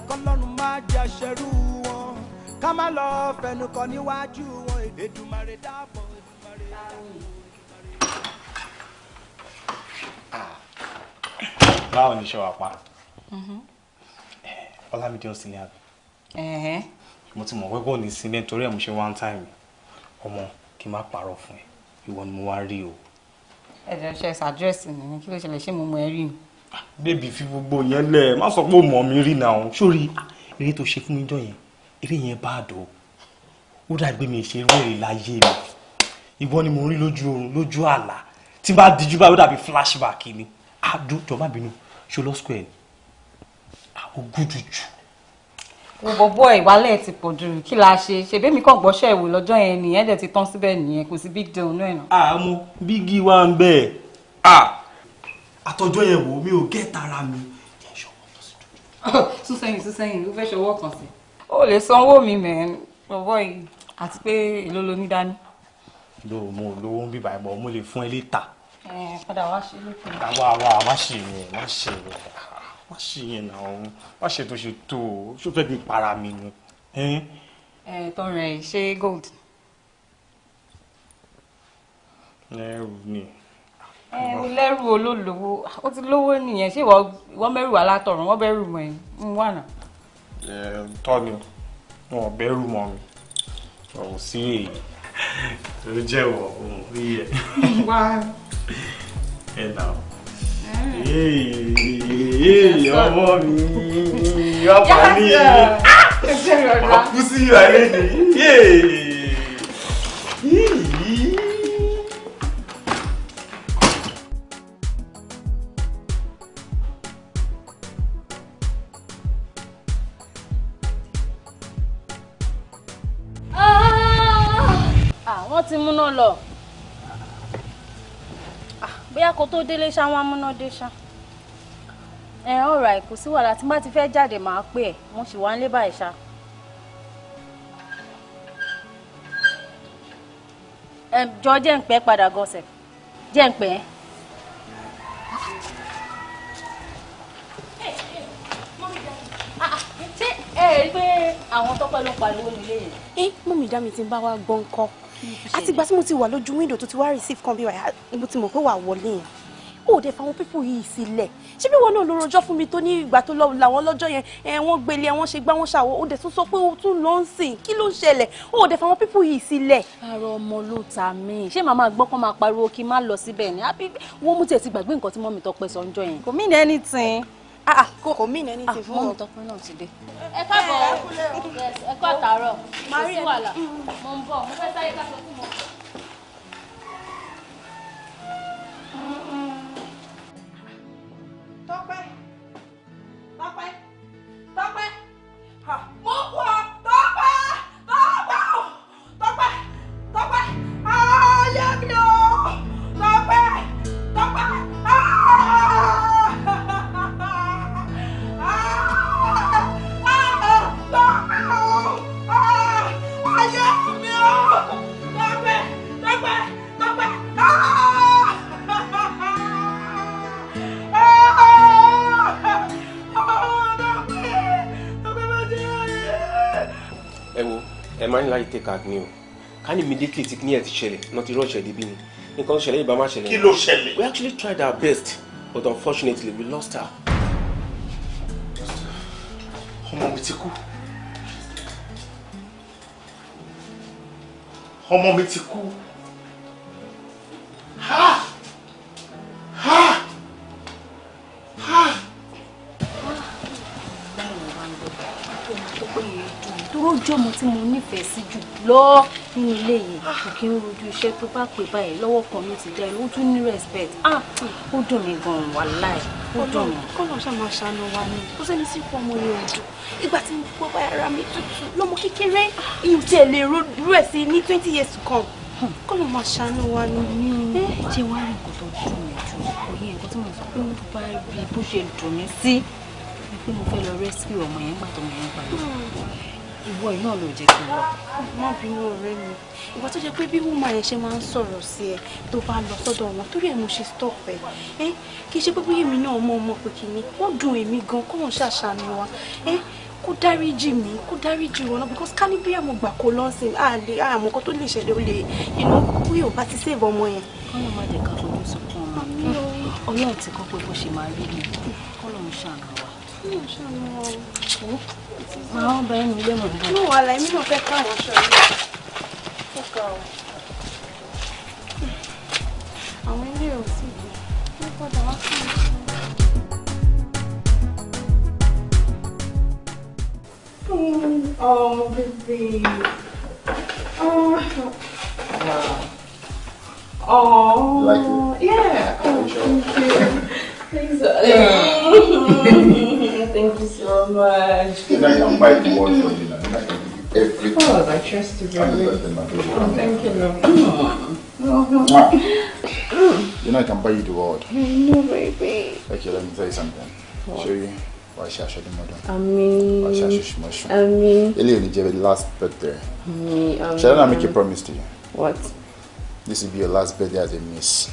Kọ́lọ́run má jẹ́ aṣẹ́rú wọn, ká má lọ fẹnu kọ níwájú wọn. Èdùmàrè dáàbò, Èdùmàrè dáàbò. Báwo ni iṣẹ́ wa pa? Ọlámídé ò sí ní àbí? Mo ti mọ̀ pé kò ní sí ní, nítorí ẹ̀ mo ṣe one time. Ọmọ, kí n má parọ́ fún ẹ, ìwọ ni mo wá rí o. Ẹ jẹ́ ṣe address mi, kí ló ṣẹlẹ̀? Ṣé mo mọ ẹ rí ni? Baby, fi gbogbo yẹn lẹ̀, má sọ pé ó mọ̀ mi rí náà. Sórí eré tó ṣe fún mi jọ yẹn, eré yẹn bá dò ó, dàbí pé mi ṣe eré rè láyé mi. Ìwọ ni mo rí lójú oorun, lójú àlá. Tí n bá dijú báyìí, ó dàbí flashback ni. Àdó, jọ, má bínú, ṣo lọ square ni ó gúdù jù. Wo bọ̀bọ̀, ìwálẹ̀ ti pọ̀ jù. Kí la ṣe? Ṣèbí kàn gbọ́ṣẹ́ ìwò lọ́jọ́ yẹn nìyẹn, dẹ̀ ti tán síbẹ̀ nìyẹn, kò sí big deal náà náà. Àmọ́ big wà ń bẹ̀. Àtọjọ́ yẹn, wò mí, ò gẹ́ tara mi. Sún sẹ́yìn, sún sẹ́yìn, ó fẹ́ ṣọwọ́ kan sí. Ó lè sanwó mi mẹ́ bọ̀bọ̀ yìí, àti pé èló lo ní dání? Ló mo lówó ń bíbá ẹ̀, mo lè fún ẹ later. Ẹ padà wá ṣe lókè. Àwa àwa, má ṣe yẹn, má ṣe yẹn, má ṣe yẹn náà, má ṣe tó ṣe tó o. Ṣó fẹ́ kí n para mi ni? Ẹ tọrọ ẹ, ṣé gold? Ẹrù ni. Ẹ o lẹ́rù olólówó, ó ti lówó nìyẹn. Ṣé ìwọ mẹ́rù wà látọ̀run? Wọ́n bẹ́rù mọ́ ẹ̀ ń wà náà. Ẹ tọ́ ni, wọn ò bẹ́rù mọ́ mi, ọ̀hún sí èyí tó jẹ́wọ́ òun rí ẹ̀. Ẹ nà ó. Ọmọ mi, ọmọ mi, wà kú sí ìwà lẹ́nu. Wọ́n ti múná lọ. Bóyá kó tó délé ṣá, wọ́n á múná dé ṣá. Ẹ alright, kò sí wàhálà. Tí n bá ti fẹ́ jáde màá pè ẹ́. Mo sì wá ń lé báyìí ṣá. Ẹ jọ, jẹ́ ń pẹ́ padà gọ́sẹ̀, jẹ́ ń pẹ́. Ṣé ẹ rí pé àwọn Tọ́pẹ́ ló ń pariwo nílé yẹn? Ẹ mummy dá mi ti ń bá wa gbọ́ ńkọ́. Àtìgbà tí mo ti wà lójú window tó ti wá receive kan bí wà, mo ti mọ̀ pé wà wọlé yẹn. Ó dẹ̀ fáwọn people yìí sílẹ̀. Ṣé bí wọn náà ló rojọ́ fún mi tó ní ìgbà tó lọ làwọn lọ́jọ́ yẹn, ẹ wọ́n gbélé, wọ́n ṣe gbá, wọ́n ṣàwọ́, ó dẹ̀ tún sọ pé ó tún lọ ń sìn. Kí ló ń ṣẹlẹ̀? Ó dẹ̀ fáwọn people yìí sílẹ̀. Ara ọmọ ló ta mí. Ṣé màmá gbọ́ kán máa pariwo kí n má lọ síbẹ̀ ni? Àbí wọ́n mú tiẹ̀ ti gbàgbé nǹkan tí mummy Tọ́pẹ́ sọ ń jọ yẹn? Kò mean anything. Ah, kò mean anything fún Mummy Tọ́pẹ́ náà ti dé. Ẹ káàbọ̀, ẹ kú àtàárọ̀. Kò sí wàhálà, mo ń bọ̀, mo fẹ́ sáré ká sọ fún mọ́. Tọ́pẹ́, Tọ́pẹ́, Tọ́pẹ́, mo kú ọ. Tọ́pẹ́, Tọ́pẹ́ o, Tọ́pẹ́, Tọ́pẹ́, ayé mi o, Tọ́pẹ́, Tọ́pẹ́, Tọ́pẹ́ o, ayé mi o, Tọ́pẹ́, Tọ́pẹ́, Tọ́pẹ́. Ẹ wo, ẹ máa ń láti take heart ni o. Ká ní immediately tí kíní ẹ ti ṣẹlẹ̀ náà ti rush ẹ débi ni nǹkan tó ṣẹlẹ̀ yìí bá má ṣẹlẹ̀. Kí ló ṣẹlẹ̀? We actually tried our best, but unfortunately we lost her. Ọmọ mi ti kú. Ọmọ mi ti kú. Ha! Ha! Ha! Dúró jọmọ tí mo nífẹ̀ẹ́ sí jù lọ nínú ilé yìí, kò kí ń rojú iṣẹ́. Tó bá pè báyìí lọ́wọ́ kan ló ti dá ẹ, ó tún ní respect. Ah, ó dùn mí gan-an, wàláì, ó dùn mí. Kọ́lọ̀ ṣáà máa ṣàánú wa ni. Kó sẹ́ni sí ikú ọmọ yẹn ò dùn. Ìgbà tí mo gbọ́ báyìí, ara mi tútù lọ́mọ kékeré ìyún tí ẹ lè rú ẹ̀ sí ní 20 years to come. Kọ́lọ̀ máa ṣàánú wa ni. Ẹ jẹ́ wá rí nǹkan tó dùn mí jù, òye nǹkan tí mo sọ pé tó bá rí bó ṣe dùn mí sí pé mo fẹ́ lọ rescue ọmọ yẹn gbà tọmọ yẹn gbà ìwọ yìí náà ló jẹ́ kí n lọ. Má bínú, ọ̀rẹ́ mi. Ìwà tó jẹ́ pé bí woman yẹn ṣe máa ń sọ̀rọ̀ sí ẹ tó bá lọ sọ́dọ̀ wọn, torí ẹ̀ mo ṣe stop ẹ. Ẹ kì í ṣe pé bóyá èmi náà mọ̀ ọmọ pé kìíní wọ́n dùn èmi gan. Kó wọn ṣàṣàánú wa, ẹ kó dáríjì mí, kó dáríjì wọn náà, because ká ní bóyá mo gbà kó lọ́sìn, àlè àmọ́ nǹkan tó lè ṣẹlẹ̀, ó lè bóyá ò bá ti save ọmọ yẹn. Kọ́lọ́ má jẹ́ ká fojú sunkún ọmọ mi. Ọlọ́run ti kọ́ pé bó ṣe máa rí mi. Kọ́lọ́ ń ṣàánú wa. Ọlọ́run ṣàánú wa o. Máa ń bẹ ẹnu ilé mọ̀ nígbà. Inú wàhálà, èmi náà fẹ́ káwọn aṣọ yìí. Ó ga ọ. Àwọn ilé ò sì dùn. Wọ́n padà wá fún mi. Oh, baby. Oh. Wow. Oh. You like it? Yeah. Are you sure? Thank you. Thanks. Thank you so much. You know I can buy the world for you now. You know I can give you everything. Oh, I trust you, Happy baby. birthday, my baby. Oh, thank you, love. Mwah. You know I can buy you the world. I know, baby. Okay, let me tell you something. What? Show you. Wàá ṣe aṣọ ọdún mọ́dún. Àmín. Wàá ṣe aṣọ oṣù mọ́ṣú. Àmín. Eléyìí ò ní jẹ́ last birthday. Àmín, àmín. Shall I make a promise to you? What? This will be your last birthday as a miss.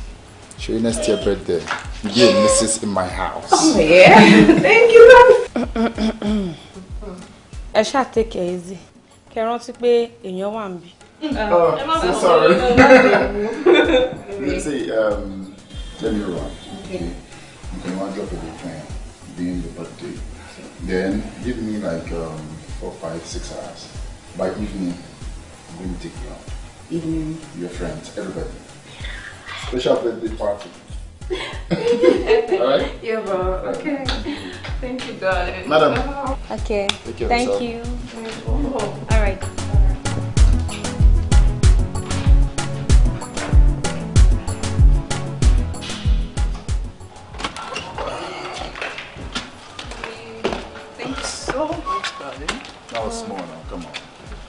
Show you next year birthday. You be a missus in my house. Oh, yeah. Thank you, love. Ẹ ṣáà take it easy, kẹ́ rántí pé èèyàn wà níbí. Oh, so sorry. Okay. See, let me run. Okay. You can want drop a friend being your birthday. Then give me like 4, 5, 6 hours. By evening, I'm going to take you out. Evening. Your friends, everybody. Special birthday party. All right? Yeah, bro. Okay. Thank you, darling. Madam. Okay. Take care of Thank yourself. you. All right. Thank you so much, darling. That was small now, come on.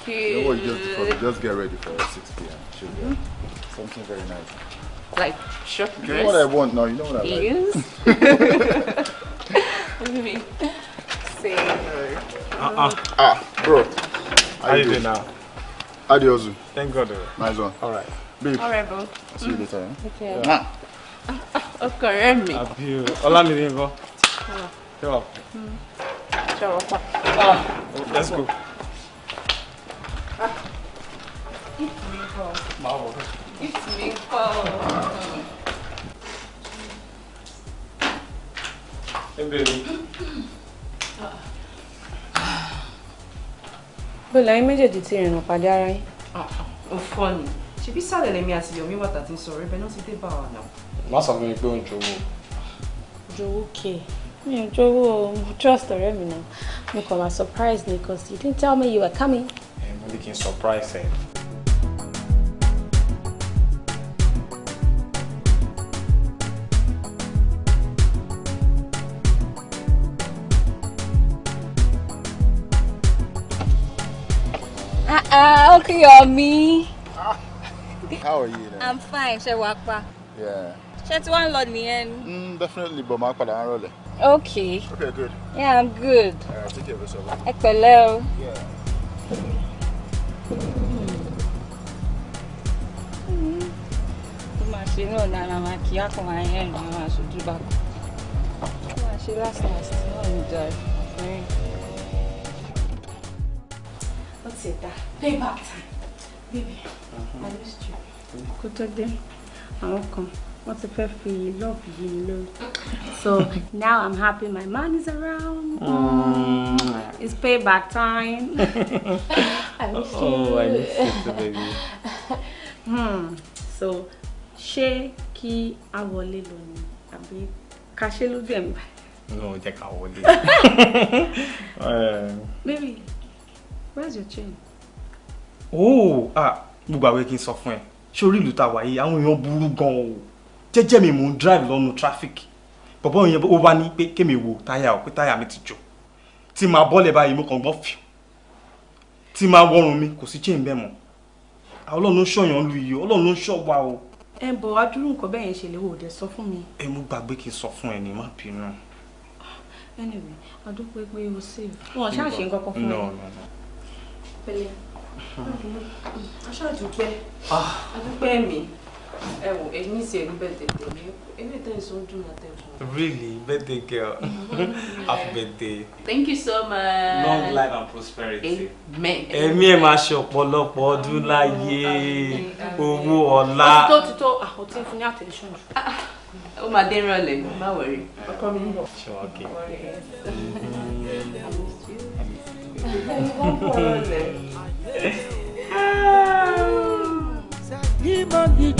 Okay. You know what you just do for me? Just get ready for 6 p.m. Should be something very nice. Like short dress. You know what I want now, you know what I like. Heels. Let me see. Ah, bro. How you doing now? How do you do? Thank God. Nice one. All right. Babe. All right, bro. See you later. Eh? Okay. Yeah. Okay, me. Abi, Olamide ńkọ́? Sure. Sure. Let's go. It's me, Paul. Hey, baby. Bó lẹ́yìn méjèèjì ti rìnnà pàdé ara yín. Ó fọ́ ni. Ṣebí sàlẹ̀ lèmi àti Yomi wà tàbí sọ̀rọ̀ ibẹ̀ náà ti dé bá wa náà. Má sọ fún mi pé ó ń jowó. Jowó kè. Mi ò jowó o, mo trust ọ̀rẹ́ mi náà. Mo kàn wá surprise ni because you didn't tell me you were coming. Ẹ mo ní kí n surprise ẹ. Okay, Yomi. How are you then? I'm fine. Ṣé wàá pa? Yeah. Ṣé tí wàá ń lọ nìyẹn ni? Definitely, but màá padà ń rọlẹ̀. Okay. Okay, good. Yeah, I'm good. Take care of yourself. Ẹ pẹ̀lẹ́ o. Yeah. Ó máa ṣe náà ní ara máa kí á kàn máa rẹ́rìn-ín máa ṣojú bá kọ. Ó máa ṣe last last náà ní jàre. What's it that? Payback time. Baby, I missed you. Kó tó dé, àwọn kan wọ́n ti fẹ́ fi love yí mi lórí. So now I'm happy my man is around. It's payback time. I missed you. Oh, I missed you too, baby. So, ṣé kí a wọlé lọ ni àbí ká ṣe lójú ẹ̀mí báyìí? No, jẹ́ ká wọlé. Baby, where's your chain? Oh, ah, gbogbo àwẹ̀ kí n sọ fún ẹ. Ṣé orí ìlú ta wà yìí, àwọn èèyàn burú gan o. Jẹ́jẹ́ mi mò ń drive lọ́nu traffic. Bọ̀bọ́ yẹn ó wá ní pé kémi wo táyà o, pé táyà mi ti jò. Tí màá bọ́lẹ̀ báyìí mo kàn gbọ́ fìú. Tí màá wọrùn mi kò sí chain bẹ́ẹ̀ mọ́. Ọlọ́run ló ń ṣọ̀yàn lu iyì, Ọlọ́run ló ń ṣọ̀ wa o. Ẹ bọ̀ adúrú nǹkan bẹ́ẹ̀ yẹn ṣe lè wò dé sọ fún mi. Ẹ mú gbàgbé kí n sọ fún ẹ ní, má bínú. Anyway, a dúpẹ́ pé o save. Wọn ṣáà ṣe nǹkan kan fún ẹ. No, no, no. Pẹ̀lẹ́. A ṣáà dúpẹ́. A dúpẹ́ mi. Ẹ wò, ẹ ní ìsìn ẹni bẹ́ẹ̀ tètè mi. Ilé ìtẹ́yìn sọ ń dùn àtẹ̀kùn. Really, birthday girl. Happy birthday. Thank you so much. Long life and prosperity. Amen. Ẹ̀mí ẹ̀ máa ṣe ọ̀pọ̀lọpọ̀ ọdún láyé, owó ọlá. Ó ti tó, ó ti ń fún ní attention jù. Ó máa dé rọlẹ̀, má worry. Ọkọ mi ń bọ̀. Ṣé wàá kí?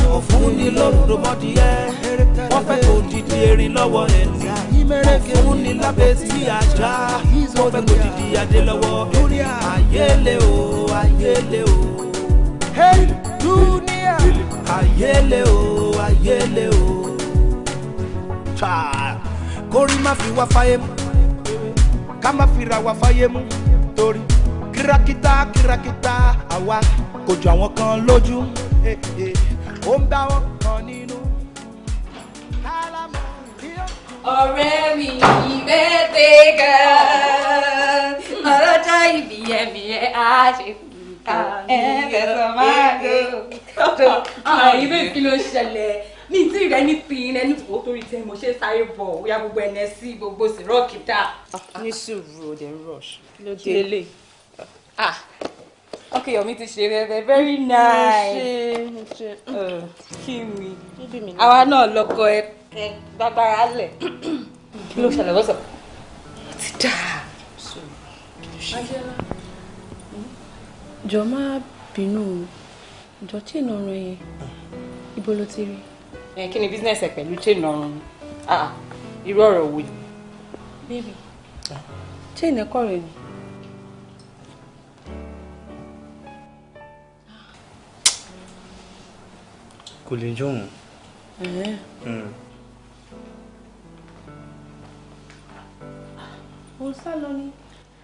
Òfun ni lórúmọdìyẹ, wọ́n fẹ́ kó dìdí erin lọ́wọ́ ẹni. Òfun ni lábẹ́ tí ajá, wọ́n fẹ́ kó dìdí adé lọ́wọ́ ẹni. Ayé le o, ayé le o. Hey, dunia. Ayé le o, ayé le o. Kórí má fi wá fáyé mú, ká má fi ra wá fáyé mú, torí kìràkìtà kìràkìtà àwa kò jọ àwọn kan lójú, ó ń bá wọn kan nínú. Ọ̀rẹ́ mi birthday girl, ọlọ́jọ́ ìbí ẹ̀mí ẹ̀ á ṣe ẹ fẹsọ̀ máa dùn. Àwọn ìwé kí ló ṣẹlẹ̀? Mi tí rẹ ní pin ẹni tó torí tẹ mo ṣe sáré bọ̀ ó yá gbogbo ẹnẹ sí gbogbo sírọ́ọ̀kì dà. Ní sùúrù o, dẹ̀ ń rush. Kí ló dé? Ah, Okay, Yomi ti ṣe rẹ very nice. Kí ni? Àwa náà lọkọ ẹ gbàgbára lẹ̀. Kí ló ṣẹlẹ̀ lọ́sọ̀? Ó ti dà. Adéọlá, jọ̀ọ́ má bínú o, jọ̀ọ́ chain ọrùn yẹn, ibo ló ti rí? Kí ni business ẹ pẹ̀lú chain ọrùn? Irú ọ̀rọ̀ wo ni? Baby, chain ẹ̀kọ́ rẹ̀ ni. Kò lè jóun. Ó sá lọ ni.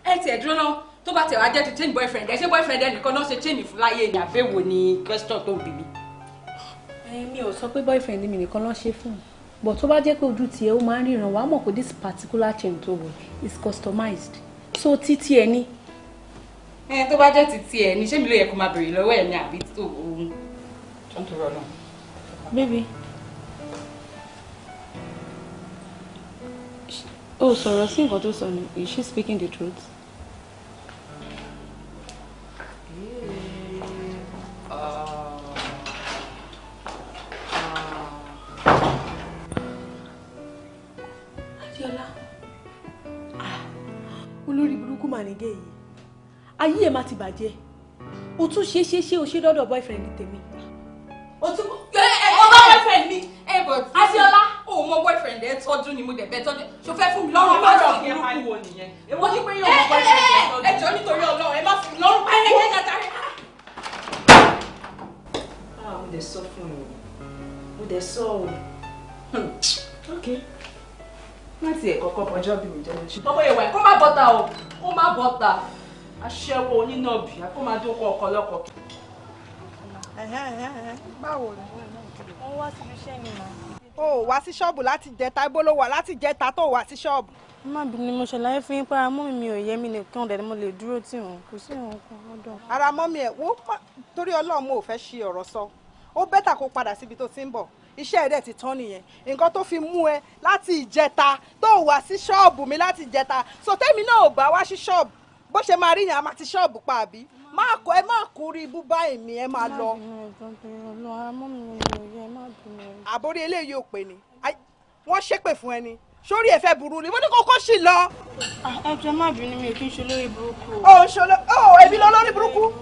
Ẹ tiẹ̀ dúró náà, tó bá tiẹ̀ wá jẹ́ ti chain boyfriend ẹ, ṣé boyfriend ẹ nìkan náà ṣe chain fún láyé ni àbẹ̀wò ni question tó ń bí mi. Mi ò sọ pé boyfriend mi nìkan ló ṣe fún un, but tó bá jẹ́ pé ojú tiẹ̀ ó máa ń ríran, wàá mọ̀ pé this particular chain tó wọ̀ is customized, so títí ẹ ní. Ẹ tó bá jẹ́ títí ẹ ní, ṣé mi ló yẹ kó máa béèrè lọ́wọ́ ẹ̀ ní àbí tó òun tó ń torọ náà. Baby, ó sọ̀rọ̀ sí nǹkan tó sọ ni, is she speaking the truth? Adéọlá, olórí burúkú mà nígẹ̀ yìí, ayé ẹ̀ má ti bàjẹ́, o tún ṣe ṣe ṣe o ṣe dọ́dọ̀ boyfriend tèmi. O tún ẹ bá boyfriend mi. Adéọlá, o mọ boyfriend ẹ tọ́jú ni mo dẹ̀ bẹ tọ́jú. Ṣo fẹ́ fún mi lọ́rùn bá sọ burúkú wo nìyẹn? Èwo ni pé yóò mọ boyfriend ẹ tọ́jú? Ẹ jọ̀ọ́ nítorí Ọlọ́run, ẹ má fún mi lọ́rùn bá ẹ ẹ jàre. Mo dẹ̀ sọ fún mi, mo dẹ̀ sọ o. Ok. Má tiẹ̀ kọ́kọ́ bọjọ́ bí mi jẹ́ lójú. Ọmọ ìwà ẹ̀ kó má bọ́ta o, kó má bọ́ta. Aṣẹ́wó onínàbì, kó má dókọ̀ ọkọ lọ́kọ̀. Báwo ni? Mo wá síbi iṣẹ́ ni mà. O wá sí ṣọ́ọ̀bù láti jẹta, ibo ló wà láti jẹta tó wá sí ṣọ́ọ̀bù? Má bínú, mo ṣàlàyé fún yín pé ara mọ́mì mi ò yẹ mí nìkan dẹ̀ ni mo lè dúró tì wọ́n, kò sí ìwọ̀n kan lọ́dọ̀. Ara mọ́mì ẹ̀ wo, torí Ọlọ́run mo ò fẹ́ ṣi ọ̀rọ̀ sọ. Ó bẹ́tà kó padà síbi tó ti ń bọ̀. Iṣẹ́ rẹ̀ ti tán nìyẹn. Nǹkan tó fi mú ẹ láti ìjẹta tó wá sí ṣọ́ọ̀bù mi láti ìjẹta. So tẹ́mi náà ò bá wá sí ṣọ́ọ̀bù. Bó ṣe máa rí yẹn, a máa ti ṣọ́ọ̀bù pa àbí? Má kó ẹ má kú rí ibú bá èmi, ẹ máa lọ. Àbórí eléyìí ò pè ní. Wọ́n ṣépè fún ẹni. Sórí ẹ fẹ́ burú ni. Mo ní kókó sì lọ. Ẹ jọ̀ọ́ má bínú, mi ò kí ń ṣe olórí burúkú. Ó ń ṣe olórí, ó èmi lọ lórí burúkú.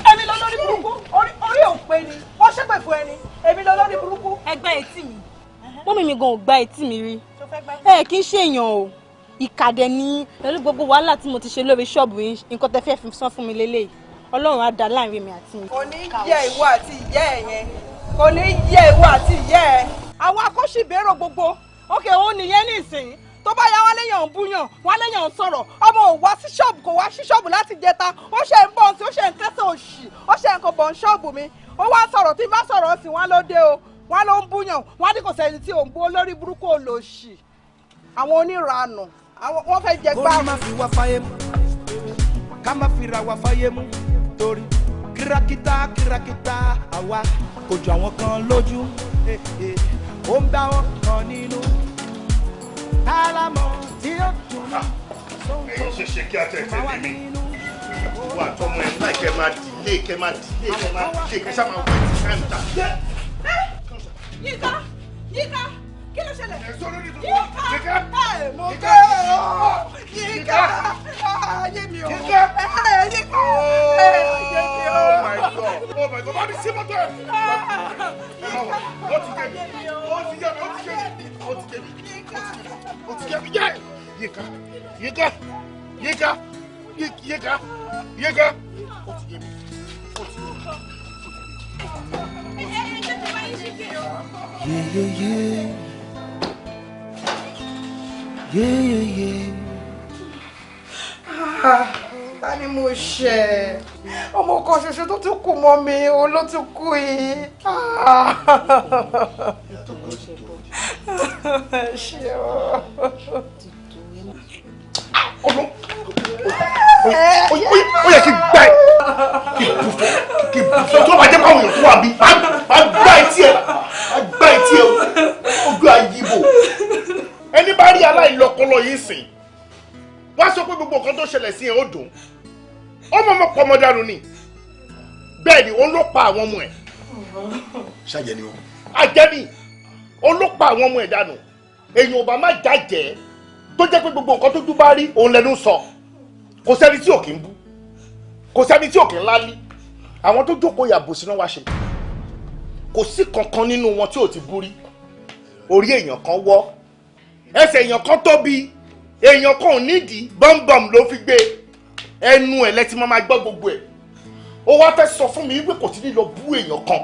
Èmi lọ lórí burúkú. Orí ò pè ní. Wọ́n ṣépè fún ẹni. Èmi lọ lórí burúkú. Ẹ gbá etí mi. Mọ́mì mi gan ò gbá etí mi rí. Ẹ kì í ṣe èèyàn o. Ìkàdẹ ní pẹ̀lú gbogbo wàhálà tí mo ti ṣe lórí ṣọ́ọ̀bù yín, nǹkan tẹ́ fẹ́ fi san fún mi lélẹ́yìí. Ọlọ́run á dá láàrin mi àti yín. Kò ní yẹ ìwọ àti ìyá ẹ yẹn. Kò ní yẹ ìwọ àti ìyá ẹ. Àwọn akọ́ṣìbérò gbogbo. Ókè òun nìyẹn nísìnyí. Tó bá yá wọn léèyàn ń búyàn, wọn léèyàn ń sọ̀rọ̀. Ọmọ ò wá sí ṣọ́ọ̀bù, kò wá sí ṣọ́ọ̀bù láti jẹta. Ó ṣe ń bọ̀ sí, ó ṣe ń kẹ́sẹ̀ òṣì, ó ṣe ń kọ bọ̀ ń ṣọ́ọ̀bù mi. Ó wá sọ̀rọ̀ tí bá sọ̀rọ̀ sí wọn ló dé o. Wọn ló ń búyàn, wọn ní kò sẹ́ni tí ò ń bú olórí burúkú olòṣì. Àwọn oníranù, wọ́n fẹ́ jẹ gbá. Kó má fi wá fáyé mú, ká má fi ra wá fáyé mú, torí kírákítà kírákítà àwa kò jọ àwọn kan lójú, ó ń bá wọn kan nínú. Tálámọ̀ tí ó dùn mí. Ẹ̀yin ṣe ṣe kí a tẹ̀ tẹ̀lé mi. Wà tọmọ ẹ̀ láì kẹ́ máa dìlé kẹ́ máa dìlé kẹ́ máa dìlé kẹ́ sáà máa wait time ta. Yínká, Yínká, kí ló ṣẹlẹ̀? Yínká, ẹ mo gbé o, Yínká, ayé mi o, Yínká, ayé mi o. Oh my God, oh my God, bá mi sí mọ́tò ẹ̀. Ẹ máa wọ̀, ó ti jẹ́ mi, ó ti jẹ́ mi, ó ti jẹ́ mi, ó ti jẹ́ mi, ó ti jẹ́ mi, yẹ́! Yínká, Yínká, Yínká, Yínká, Yínká, ó ti jẹ́ mi, ó ti jẹ́ mi. Yeah, yeah, yeah. Yeah, yeah, yeah. Ah, ta ni mo ṣe? Ọmọ kan ṣoṣo tó tún kù mọ́ mi, òun ló tún kú yìí. Ṣé o? Ó yẹ kí n gbá ẹ, kí n bù fún tó bá jẹ́ pàwọn èèyàn tó wà mí, máa gbá etí ẹ, máa gbá etí ẹ, ojú ayíbo. Ẹni bá rí aláìlọ́pọlọ yìí sìn, wá sọ pé gbogbo nǹkan tó ṣẹlẹ̀ sí ẹ ó dùn. Ó mọ̀ ọmọ pọ̀ ọmọ dànù ni. Bẹ́ẹ̀ ni, òun ló pa àwọn ọmọ ẹ̀. Ṣàjẹ́ ni wọn. Àjẹ́ ni, òun ló pa àwọn ọmọ ẹ̀ dànù. Èèyàn ò bá má jàjẹ́, tó jẹ́ pé gbogbo nǹkan tójú bá rí òun lẹ́nu sọ. Kò sẹ́ni tí ò kí ń bú, kò sẹ́ni tí ò kí ń lálí. Àwọn tó jókòó yàbò sínú wa ṣe, kò sí kankan nínú wọn tí ò ti bú rí. Orí èèyàn kan wọ́, ẹsẹ̀ èèyàn kan tóbi, èèyàn kan ò nídìí, bọ́m̀bọ̀m ló fi gbé ẹnu ẹ̀ lẹ́tí máa gbọ́ gbogbo ẹ̀. Ó wá fẹ́ sọ fún mi wípé kò sí ní lọ bú èèyàn kan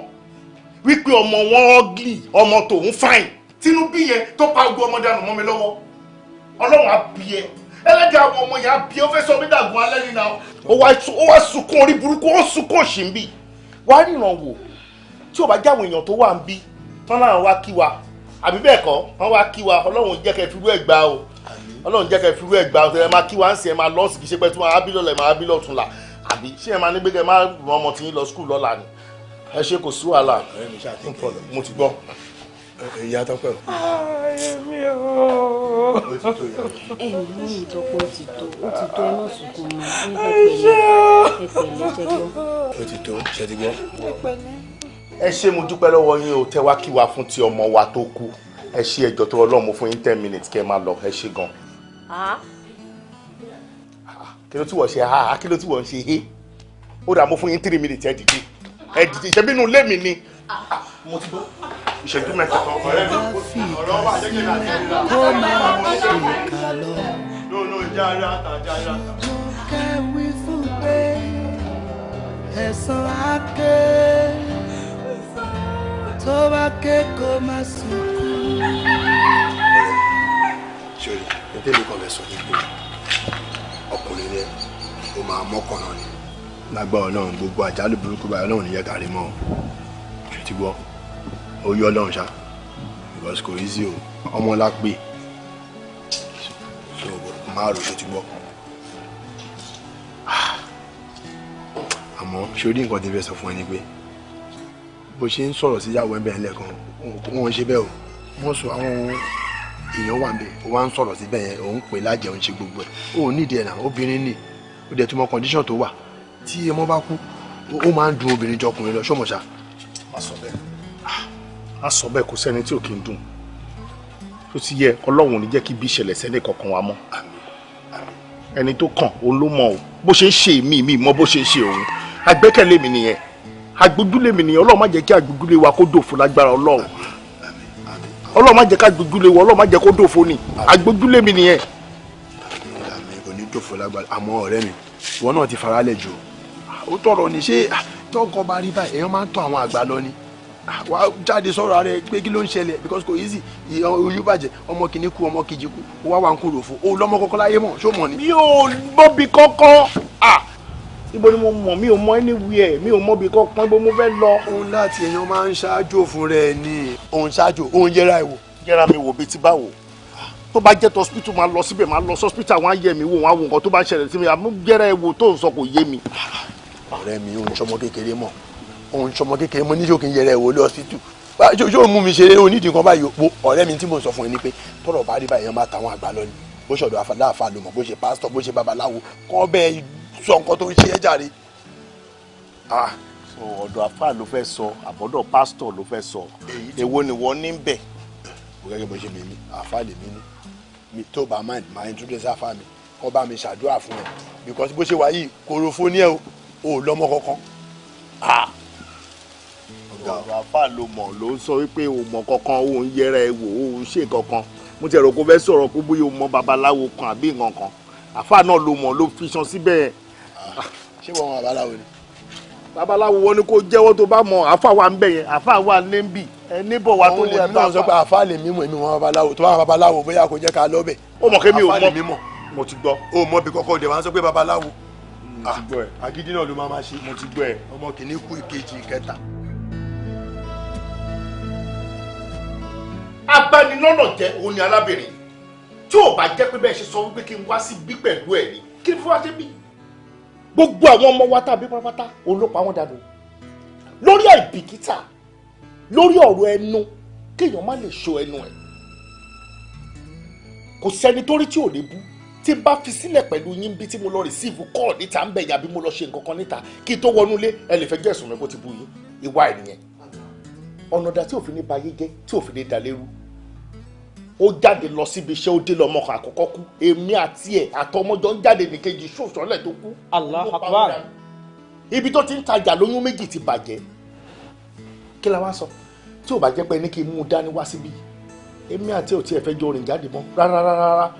wípé ọmọ wọn ugly, ọmọ tòun fine. Tinubu yẹn tó pa gbogbo ọmọ dànù mọ́ mi lọ́wọ́, Ọlọ́run á bí ẹ, ẹlẹ́dàá àwọn ọmọ yẹn á bí ẹ. Ó fẹ́ sọ mí dàgún alẹ́ nínú àwọn. Ó wá sunkún orí burúkú, ó sunkún òṣì ń bì wá ríran wò. Tí ò bá jáwọn èèyàn tó wà ń bí tán láwọn wá kí wa, àbí bẹ́ẹ̀ kọ́, wọ́n wá kí wa. Ọlọ́run jẹ́ kẹ́ fi rú ẹ̀ gbà o, Ọlọ́run jẹ́ kẹ́ fi rú ẹ̀ gbà o. Tẹ́lẹ̀ máa kí wa ń sìn, ẹ máa lọ́ọ̀sì, kì í ṣe pé tí wọ́n á bí lọ́la, ẹ máa bí lọ́tún la. Àbí ṣé ẹ máa ní gbé kẹ́ máa ràn ọmọ tí yín lọ school lọ́la ni? Ẹ ṣe, kò sí wàhálà, mo ti gbọ́. Ìyá Tọ́pẹ́ o. Èmi o. Ẹ mú ìtọ́pọ̀, ó ti tó, ó ti tó, ẹ má sunkún mọ́. Ẹ pẹ̀lẹ́, ẹ pẹ̀lẹ́, ṣe gbọ́. Ó ti tó, ṣe ti gbọ́. Ẹ ṣé, mo dúpẹ́ lọ́wọ́ yín o, tẹ́ wá kí wa fún ti ọmọ wa tó kú. Ẹ ṣé, ẹjọ́ tó Ọlọ́run, mo fún yín 10 minutes kẹ́ ẹ máa lọ. Ẹ ṣé gan. Kí ló tí wọ́n ṣe ha? Kí ló tí wọ́n ṣe he? Ó dà, mo fún yín 3 minutes. Ẹ dìde, ẹ dìde. Ìṣẹ́bí inú ilé mi ni mo ti gbọ́. Ìṣẹ́jú 3 tán. Ọ̀rẹ́ mi, ọ̀rọ̀ wà, jẹ́ kí n àti ẹ̀rí rà. Kó máa ṣe kà lọ. No, no, já ara ta, já ara ta. Kẹ́wí fún pé ẹ̀san á ké, tó bá ké kó má sunkún. Sori, ní tẹ́lẹ̀ kan fẹ́ sọ ni pé ọkùnrin rẹ, ó máa mọ́kàn náà ni. Lágbára Ọlọ́run, gbogbo àjálù burúkú báyìí, Ọlọ́run ní yẹ ká rí mọ́ o. Ṣe ti gbọ́? Ó yọ Ọlọ́run ṣá, because kò easy o. Ọmọ la pè so máa rò. Ṣe ti gbọ́? Àmọ́ sórí, nǹkan tí n fẹ́ sọ fún ẹ ni pé bó ṣe ń sọ̀rọ̀ síyàwó ẹ̀ bẹ́ẹ̀ lẹ́ẹ̀kan, wọ́n ń ṣe bẹ́ẹ̀ o. Wọ́n sọ àwọn èèyàn wà ń bẹ̀, ó wá ń sọ̀rọ̀ síbẹ̀ yẹn, òun pè lájẹun, ṣe gbogbo ẹ̀. Ó nídìí ẹ̀ náà, obìnrin ni ó dẹ̀ tún mọ condition tó wà. Tí ọmọ bá kú, ó máa ń dùn obìnrin jọ ọkùnrin lọ, ṣọmọ ṣá. Má sọ bẹ́ẹ̀, má sọ bẹ́ẹ̀. Kò sẹ́ni tí ò kí ń dùn tó ti yẹ. Ọlọ́run ò ní jẹ́ kí ibi ìṣẹ̀lẹ̀ sẹ́ni kankan wa mọ́. Ẹni tó kàn òun ló mọ̀ o. Bó ṣe ń ṣe mí, mi mọ bó ṣe ń ṣe òun. Àgbẹ́kẹ̀lé mi nìyẹn, àgbójúlé mi nìyẹn. Ọlọ́run má jẹ́ kí àgbójúlé wa kó dòfo lágbára Ọlọ́run. Ọlọ́run má jẹ́ ká àgbójúlé wa, Ọlọ́run má jẹ́ kó dòfo ni. Àgbójúlé mi nìyẹn. Àmì, kò ní dòfo lágbára. Àmọ́ ọ̀rẹ́ mi, ìwọ náà ti faralẹ̀ jù. Ó tọrọ ni ṣé tọkọ bá rí báyìí, èèyàn máa ń tọ́ àwọn àgbà lọ ni. Wà á jáde sọ̀rọ̀ rẹ pé kí ló ń ṣẹlẹ̀, because kò easy. Oyún bàjẹ́, ọmọ kìíní kú, ọmọ kejì kú, ó wá wà ń kúrò fún ó lọ́mọ kọ́kọ́ láyé mọ̀, ṣó mọ̀ ni. Mi ò mọ̀bi kankan. Ah, ibo ni mo mọ̀? Mi ò mọ anywhere, mi ò mọ̀bi kankan. Ibo mo fẹ́ lọ. Òun láti èèyàn máa ń ṣáájú fún rẹ ni òun ṣáájú, òun yẹra ẹ̀ wò. Yẹra mi wò bíi ti báwo? Tó bá jẹ́ tó hospital, máa lọ síbẹ̀, máa lọ sí hospital, wọ́n á yẹ̀ mí wò, wọ́n á wo nǹkan tó bá ń ṣẹlẹ̀ sí mi. Àmú yẹra ẹ̀ wò tó ń sọ kò yé mi. Ọ̀rẹ́ mi, òun ṣọmọ kékeré mọ̀, òun ṣọmọ kékeré mọ̀ níṣó kí n yẹra ẹ̀ wò lé hospital. Ṣé o mú mi ṣeré onídìí kan báyìí o? Ọ̀rẹ́ mi, tí mo sọ fún ẹ ni pé tọ́rọ̀ bá rí báyìí, èèyàn máa tàwọn àgbà lọ ni. Bó ṣọ̀dọ̀ àfàláàfà ló mọ̀, bó ṣe pásítọ̀, bó ṣe babaláwo, kọ́ bẹ́ẹ̀ sọ nǹkan tó ń ṣe é jàre. So ọ̀dọ̀ àfà ló fẹ́ sọ, àbọ̀dọ̀ pásítọ̀ ló fẹ́ sọ? Èwo ni wọ́n ní bẹ̀? Gẹ́gẹ́ bó ṣe mi ní àfà lèmi ní mi, tó bá mind, máa introduce àfà mi, kọ́ bá mi ṣàdúrà fún ẹ, because bó ṣe wà yìí, korofo ní ẹ o, ò lọ́mọ kankan. Ọ̀dọ̀ àfà ló mọ̀ ló ń sọ wípé o mọ̀ kankan, o ń yẹra ẹ wò, o ń ṣe kankan. Mo ti rò kó fẹ́ sọ̀rọ̀ kó bóyá o mọ babaláwo kan àbí nǹkan kan. Àfà náà ló mọ̀ ló fi ṣan síbẹ̀. Ṣé wọ́n mọ babaláwo ni? Babaláwo wọn ni kò jẹ́wọ́ tó bá mọ̀. Àfà wà ń bẹ̀ yẹn, àfà wà níbí, ẹ níbọ̀ wa tó lè lè mí náà sọ pé àfà lè mímọ̀, èmi mọ babaláwo. Tó bá mọ babaláwo, bóyá kò jẹ́ ká lọ bẹ̀. Ó mọ̀ kémi ò Àfà lè mọ̀. mímọ̀. Mo ti gbọ́. O mọ bí kọ́kọ́ dẹ̀ wá ń sọ pé babaláwo. Mo ti gbọ́ ẹ. Agídí náà ló máa máa ṣe. Mo ti gbọ́ ẹ. Ọmọ kìíní kú, ìkejì, ìkẹta. Abanilọ́nà jẹ́ òun ni arábìnrin. Tí ò bá jẹ́ pé bẹ́ẹ̀ ṣe sọ wípé kí n wá sí bí pẹ̀lú ẹ̀ ni, kí ni fún wa ṣe bí? Gbogbo àwọn ọmọ wa tàbí pátápátá, òun ló pa wọ́n dànù lórí àìbìkítà, lórí ọ̀rọ̀ ẹnu, kéèyàn má lè ṣọ́ ẹnu ẹ̀. Kò sẹ́ni tó rí tí ò lè bú. Tí bá fi sílẹ̀ pẹ̀lú yín bí tí mo lọ receive call níta ń bẹ̀ yàbí mo lọ ṣe nǹkan kan níta kí n tó wọnú ilé, ẹ lè fẹ́ jẹ́ ẹ̀sùn mi kó ti bú yín. Ìwà ẹ̀ nìyẹn. Ọ̀nà dà tí òfin ní bayé jẹ́, tí òfin ní dalérú. Ó jáde lọ síbi iṣẹ́, ó dé lọ ọmọ kan àkọ́kọ́ kú. Èmi àti ẹ̀ àtọmọjọ ń jáde nìkejì ṣòṣọ́lẹ̀ tó kú. Allahu Akbar. Ibi tó ti ń tajà lóyún méjì ti bàjẹ́. Kí la wá sọ? Tí ò bá jẹ́ pé ní kí n mú un dání wá síbí, èmi àti ò tiẹ̀ fẹ́ jọ rìn jáde mọ́ rárá rárá.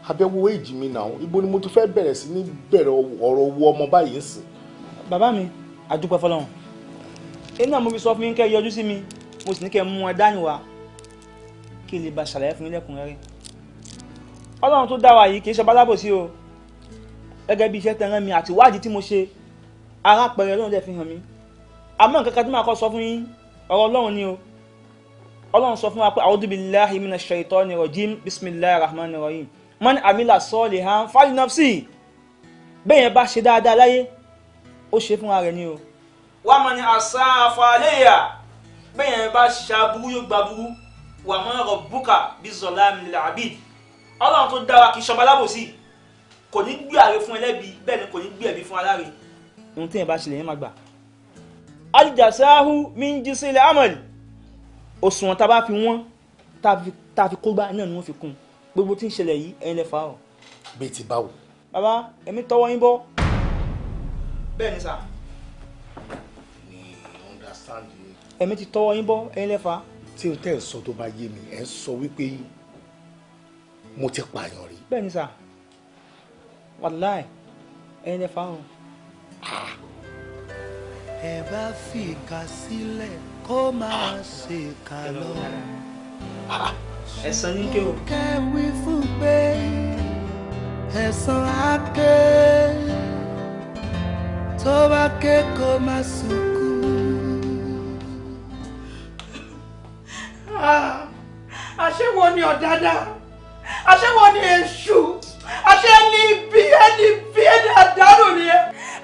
Abẹ́wò èjì mi náà, ibo ni mo ti fẹ́ bẹ̀rẹ̀ sí ní bẹ̀rẹ̀ ọ̀rọ̀ owó ọmọ báyìí ń sìn. Bàbá mi, àdúpẹ́ fọlọ́run. Iná mo fi sọ fún yín kẹ́ yọjú sí mi, mo sì ní kẹ́ mú ẹ dání wá kí n lè bá ṣàlàyé fún yín lẹ́kùnrẹ́rẹ́. Ọlọ́run tó dá wa yìí kì í ṣe balábòsí o. Gẹ́gẹ́ bí iṣẹ́ tẹ̀ràn mi àti ìwádìí tí mo ṣe, arápẹ̀rẹ̀ Ọlọ́run dẹ̀ fi hàn mí. Àmọ́ nǹkan kan tí màá kọ́ sọ fún yín, ọ̀rọ̀ Ọlọ́run ni o. Ọlọ́run sọ fún wa pé a'udhu billahi minash shaitani rajim, bismillahir rahmanir rahim. Man amila solihan falinafsi. Bẹ́ẹ̀ yẹn bá ṣe dáadáa láyé, ó ṣe fúnra rẹ̀ ni o. Wa man asaa fa alayha. Bẹ́ẹ̀ yẹn bá ṣàbúrú yóò gba burú. Wa ma rabbuka bizzalamin lil abid. Ọlọ́run tó dá wa kì í ṣọba lábòsí. Kò ní gbé àre fún ẹlẹ́bi, bẹ́ẹ̀ ni kò ní gbé ẹ̀bi fún aláre. Ohun tí yẹn bá ṣe lèyẹn máa gbà. Al-jazaa'u min jinsil amal. Òṣùwọ̀n tá a bá fi wọ́n, tá a fi kó gbá náà ni wọ́n fi kún. Gbogbo tí ń ṣẹlẹ̀ yìí, ẹ̀yin lẹ fà á o. Bíi ti báwo? Bàbá, èmi tọwọ́ yín bọ́. Bẹ́ẹ̀ ni sà. Ní understand yín. Èmi ti tọwọ́ yín bọ́, ẹ̀yin lẹ fà á. Tí o tẹ́ ẹ̀ sọ tó bá yé mi, ẹ̀ ń sọ wípé mo ti pààyàn rí. Bẹ́ẹ̀ ni sà. Wàláì, ẹ̀yin lẹ fà á o. Ẹ bá fìkà sílẹ̀ kó máa ṣe kà lọ. Ẹ̀san ní ké o. Kẹ́wí fún pé ẹ̀san á ké, tó bá ké kó má sunkún. Àṣé wo ni ọ̀dàdà? Àṣé wo ni èṣù? Àṣé ẹni ibi, ẹni ibi, ẹni àdánù ni ẹ?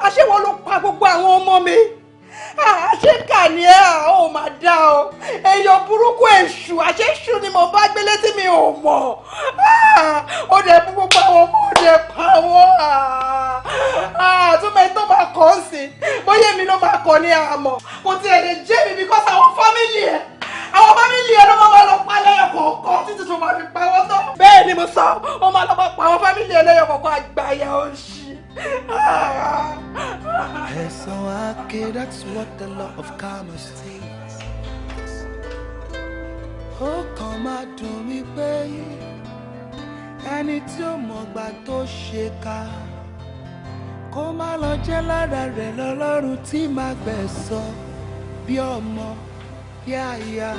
Àṣé wo ló pa gbogbo àwọn ọmọ mi? Àṣé kà ni ẹ? Ò máa dá o. Èèyàn burúkú èṣù, àṣé èṣù ni mo bá gbélé tí mi ò mọ̀. Ó dẹ̀ mú gbogbo àwọn ọmọ, ó dẹ̀ pa wọ́n. Àtúmọ̀ ẹni tó máa kọ́ ń sìn, bóyá èmi ló máa kọ́ ní àmọ́. Kò tiẹ̀ lè jẹ́ mi because àwọn family ẹ̀, àwọn family ẹ̀ ló máa lọ pa lẹ́yọ̀ kọ̀ọ̀kan títí tó máa fi pa wọ́n tán. Bẹ́ẹ̀ ni mo sọ, ó máa lọ pa àwọn family ẹ̀ lẹ́yọ̀ kọ̀ọ̀kan, àgbáyà òṣì. Ẹ̀san á ké, that's what the law of karma states. Ó kàn máa dùn mí pé ẹni tí ó mọ̀gbà tó ṣe ká kó má lọ jẹ́ lára rẹ̀ lọ́lọ́run tí máa gbẹ̀san bí ọmọ bí aya,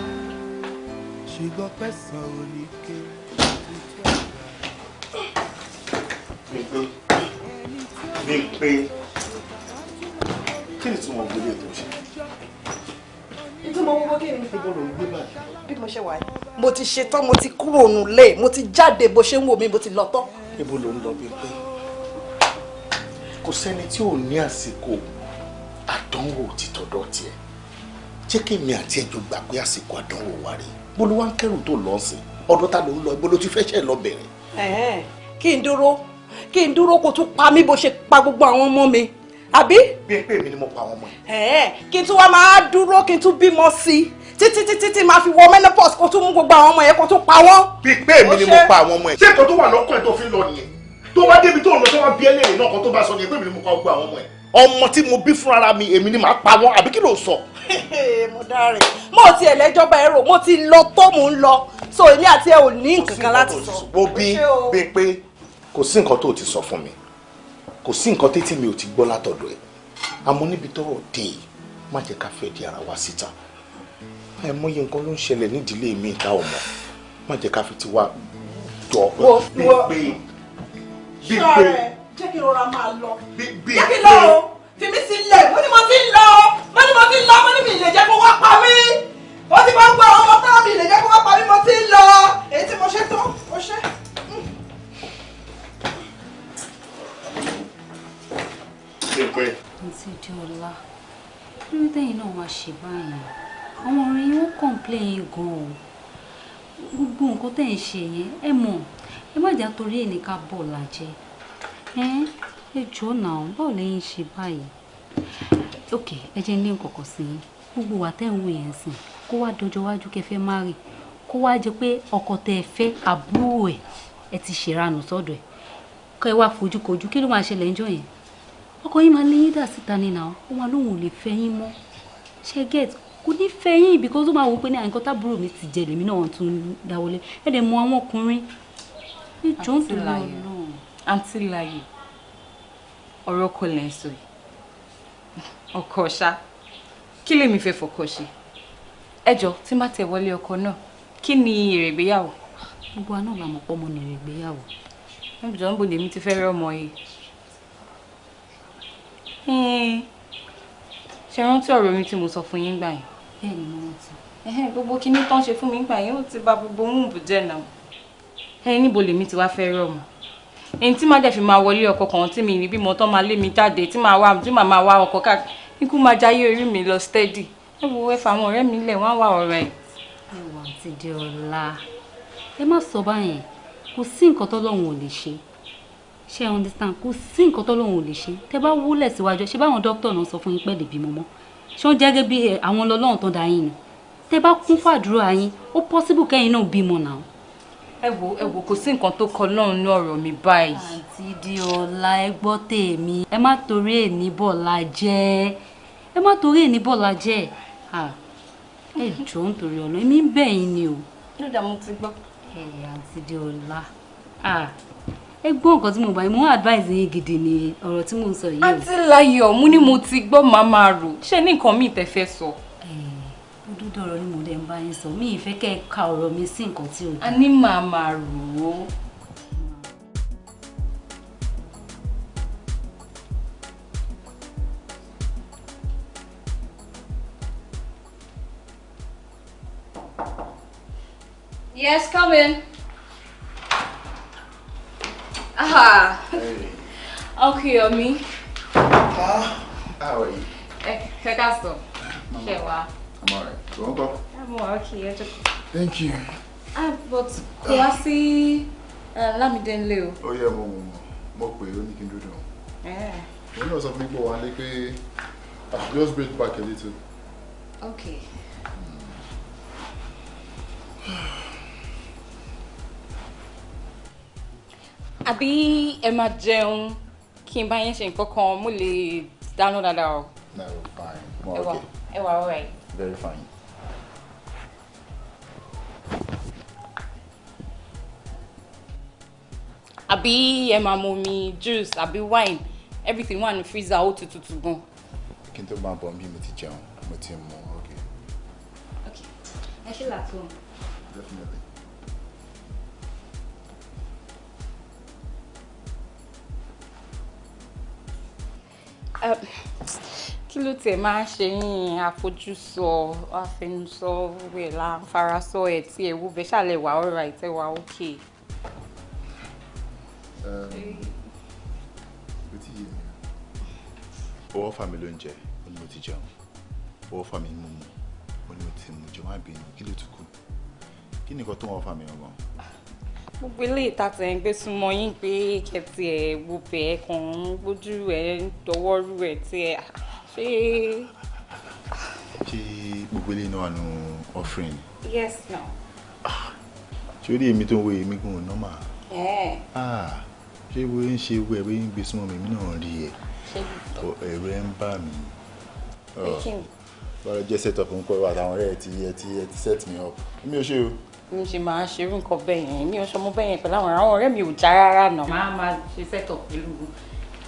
ṣùgbọ́n pẹ̀sán ò ní ké. Bímpé, kí ni tí wọ́n gbélé tó ṣe? Ìtumọ̀ gbogbo kí ni? Ibo ló ń gbé báyìí? Bí mo ṣe wà yìí, mo ti ṣetán, mo ti kúrò nulẹ̀, mo ti jáde, bó ṣe ń wò mí, mo ti lọ tán. Ibo ló ń lọ, Bímpé? Kò sẹ́ni tí ò ní àsìkò àdánwò títọ̀dọ̀ tiẹ̀. Jẹ́ kí èmi àti ẹjọ́ gbà pé àsìkò àdánwò wà rí. Bó ló wá ń kẹ́rù tó lọ sí? Ọ̀dọ̀ ta ló ń lọ? Ibo ló ti fẹ́ ṣẹ̀ lọ bẹ̀rẹ̀? Kí n dúró, kí n dúró kó tún pa mí bó ṣe pa gbogbo àwọn ọmọ mi, àbí? Bímpé, èmi ni mo pa àwọn ọmọ ẹ̀. Kí n tún wá máa dúró, kí n tún bímọ sí i títí títí tí máa fi wọ menopause, kó tún mú gbogbo àwọn ọmọ yẹn kó tún pa wọ́n. Bímpé, èmi ni mo pa àwọn ọmọ ẹ̀. Ṣé nǹkan tó wà lọ́kàn ẹ̀ tó fi ń lọ nìyẹn? Tó bá débi tó ń lọ, tó wá bí ẹlẹ́rìí náà kan tó bá sọ nìyẹn pé èmi ni mo pa gbogbo àwọn ọmọ ẹ̀. Ọmọ tí mo bí fúnra mi, èmi ni màá pa wọ́n, àbí kí ló sọ? Mo dáre, mo ti ẹlẹ́jọ́ bá ẹ rò, mo ti lọ tó, mò ń lọ, so èmi àti ẹ ò ní nǹkan kan láti sọ. Wo bí, Bímpé, kò sí nǹkan tó o ti sọ fún mi, kò sí nǹkan títí mi ò ti gbọ́ látọ̀dọ̀ ẹ̀. Àmọ́ níbi tọ́rọ̀ dé yìí, má jẹ́ ká fẹ́ di ara wa síta. Àìmọye nǹkan ló ń ṣẹlẹ̀ nídìílé mi ìta ọmọ, má jẹ́ ká fi tiwa jọ. Bímpé, Bímpé, jẹ́ kí n rọra máa lọ, jẹ́ kí n lọ o, fi mí sílẹ̀. Mo ní mo ti ń lọ, mo ní mo ti ń lọ, mo ní mi lè jẹ́ kó wá pa mí. Mo ti máa ń gbọ́ àwọn ọmọ táwọn mi lè jẹ́ kó wá pa mí. Mo ti ń lọ, èyí tí mo ṣe tó, mo ṣe. Bímpé. Àǹtí Diola, kí ló dé náà wá ṣe báyìí? Àwọn ọ̀rẹ́ yín wọ́n complain gan o. Gbogbo nǹkan tẹ̀ ń ṣe yẹn, ẹ mọ̀, Ẹ má jà torí ẹnìkan bọ̀ làjẹ́. Ẹ jọ̀ọ́ náà, báwo lẹ́yìn ṣe báyìí? Ok, ẹ jẹ́ ní nǹkan kan sí yín. Gbogbo wa tẹ́ ń wò yẹn sìn, kó wá dọjọ́ wájú kẹ́ fẹ́ má rì, kó wá jẹ́ pé ọkọ tẹ́ ẹ fẹ́ àbúrò ẹ̀ ẹ ti ṣèranù sọ́dọ̀ ẹ̀. Kọ́ ẹ wá fojúkojú, kí ló máa ṣẹlẹ̀ ńjọ́ yẹn? Ọkọ yín máa lé yín dà síta ni náà, ó máa lóun ò lè fẹ́ yín mọ́. Ṣé get? Kò ní fẹ́ yín because ó máa wò pé ní àyìnkọ́ tábúrò mi ti jẹ lèmi náà tún dáwọlé. Ẹ dẹ̀ mọ àwọn ọkùnrin. Ẹ jọ̀ọ́ ń torí Ọlọ́run. Àǹtí Láyọ̀, ọ̀rọ̀ ọkọ lẹ̀ ń sọ yìí. Ọkọ ṣá, kí lèmi fẹ́ fọkọ ṣe? Ẹ jọ̀ọ́, tí má tẹ̀ wọlé ọkọ náà, kí ni èrè ìgbéyàwó? Gbogbo wa náà la mọ̀ pé ọmọ ni èrè ìgbéyàwó. Ẹ jọ̀ọ́, níbo lèmi ti fẹ́ rí ọmọ yìí? Ṣé rántí ọ̀rọ̀ mi tí mo sọ fún yín gbà yẹn? Bẹ́ẹ̀ ni mo rántí. Gbogbo kinní tán ṣe fún mi gbà yẹn ó ti bà gbogbo wúńbù jẹ́ náà. Níbo lèmi ti wá fẹ́ rí ọmọ? Ẹni tí má dẹ̀ fi máa wọlé ọkọ kan tí mi ní bímọ tán máa lé mi jáde tí màá máa wá ọkọ káàkiri. Ikú máa jayé orí mi lọ steady. Ẹ wo, ẹ fà àwọn ọ̀rẹ́ mi lẹ̀, wọ́n á wà ọ̀rẹ́. Ẹ wà àǹtí Déọlá, ẹ má sọ báyẹn. Kò sí nǹkan tọ́lọ́run ò lè ṣe. Ṣé ẹ understand? Kò sí nǹkan tọ́lọ́run ò lè ṣe. Tẹ bá wúlẹ̀ síwájú, ṣé báwọn dókítà náà sọ fún yín pé lè bímọ mọ́? Ṣé wọ́n jẹ́ gẹ́gẹ́ bí àwọn ọlọ́run tó dá yín ni? Tẹ bá kún fàdúrà yín, ó possible kẹ́yìn náà bímọ náà. Ẹ wo, kò sí nǹkan tó kọ lọ́run ní ọ̀rọ̀ mi báyìí. Àǹtí Déọlá, ẹ gbọ́ tèmi. Ẹ má torí èní bọ̀la jẹ́. Ẹ má torí èní bọ̀la jẹ́. Ẹ jọ̀ọ́ nítorí Ọlọ́run, èmi ń bẹ̀ yín ni o. Lódà mo ti gbọ́. Ẹ àǹtí Déọlá, ẹ gbọ́ nǹkan tí mo bá yín, mo ń advice yín gidi ni ọ̀rọ̀ tí mò ń sọ yìí o. Àǹtí Láyọ̀, mo ní mo ti gbọ́, màá máa rò. Ṣé ní nǹkan míì tẹ́ fẹ́ sọ? Òdodo ọ̀rọ̀ ni mo dẹ̀ ń bá yín sọ. Mi ì fẹ́ kẹ́ ẹ ka ọ̀rọ̀ mi sí nǹkan tí ò dáa. A ní màá máa rò ó. Yes, come in. Ah, hey. Uncle Yomi. How are you? Ẹ káàsán. Ṣé wà? I'm alright. So, uncle. I'm okay. Thank you. Ah, but kò wá sí Lámídé ńlé o. Oh yeah, mo pè ó ní kí n dúró. Mo náà sọ fún mi pé wà á lé pé I should just break back a little. Okay. Àbí ẹ máa jẹun kí n bá yín ṣe nǹkan kan, mo lè dáná dáadáa o. No, fine. Mo okay. Ẹ wà all right. Very fine. Àbí ẹ máa mu omi, juice àbí wine, everything wà ní freezer, ó tutù gan. Kí n tó máa bọ̀ bí mo ti jẹun, mo ti mu, okay. Okay. Ẹ ṣe làtọ̀. Definitely. Kí ló tiẹ̀ máa ń ṣe yín àfojúsọ, àfẹnusọ, wẹ̀ là ń farasọ ẹ̀ tí ẹ̀ wú bẹ́ẹ̀ ṣàlẹ̀ wà alright, ẹ̀ wà okay. Kò tí yé mi. Owó fà mí ló ń jẹ, ó ní mo ti jẹun. Owó fà mí mímu, ó ní mo ti mu jẹun, má bínú, kí ló tún kù? Kí ni nǹkan tó wọ́n fà mí gangan? Gbogbo ilé ìta tẹ̀ ń gbé súnmọ́ yín pé kẹ̀tì ẹ̀ wo bẹ̀ ẹ̀ kàn ń gbójú ẹ̀ ń dọwọ́rú ẹ̀ tí ẹ̀ ṣe. Ṣé gbogbo ilé náà wà nù offering? Yes, no. Ṣé orí èmi tó ń wo èmi gan-an nọ́mà? Ṣé wo ń ṣe wo ẹ̀ bí ń gbé súnmọ́ mi, èmi náà rí ẹ̀. Ẹ̀rù ẹ̀ ń bà mí. Bọ́lá jẹ́ set up ń kọ́ àtàwọn ọ̀rẹ́ ẹ̀ ti set me up. Èmi ò ṣe o. Mi ṣe máa ṣe irú nǹkan bẹ́ẹ̀ yẹn, mi ò ṣọmọ bẹ́ẹ̀ yẹn pẹ̀lú àwọn ọ̀rẹ́ mi ò já rárá náà. Máa máa ṣe set up pẹ̀lú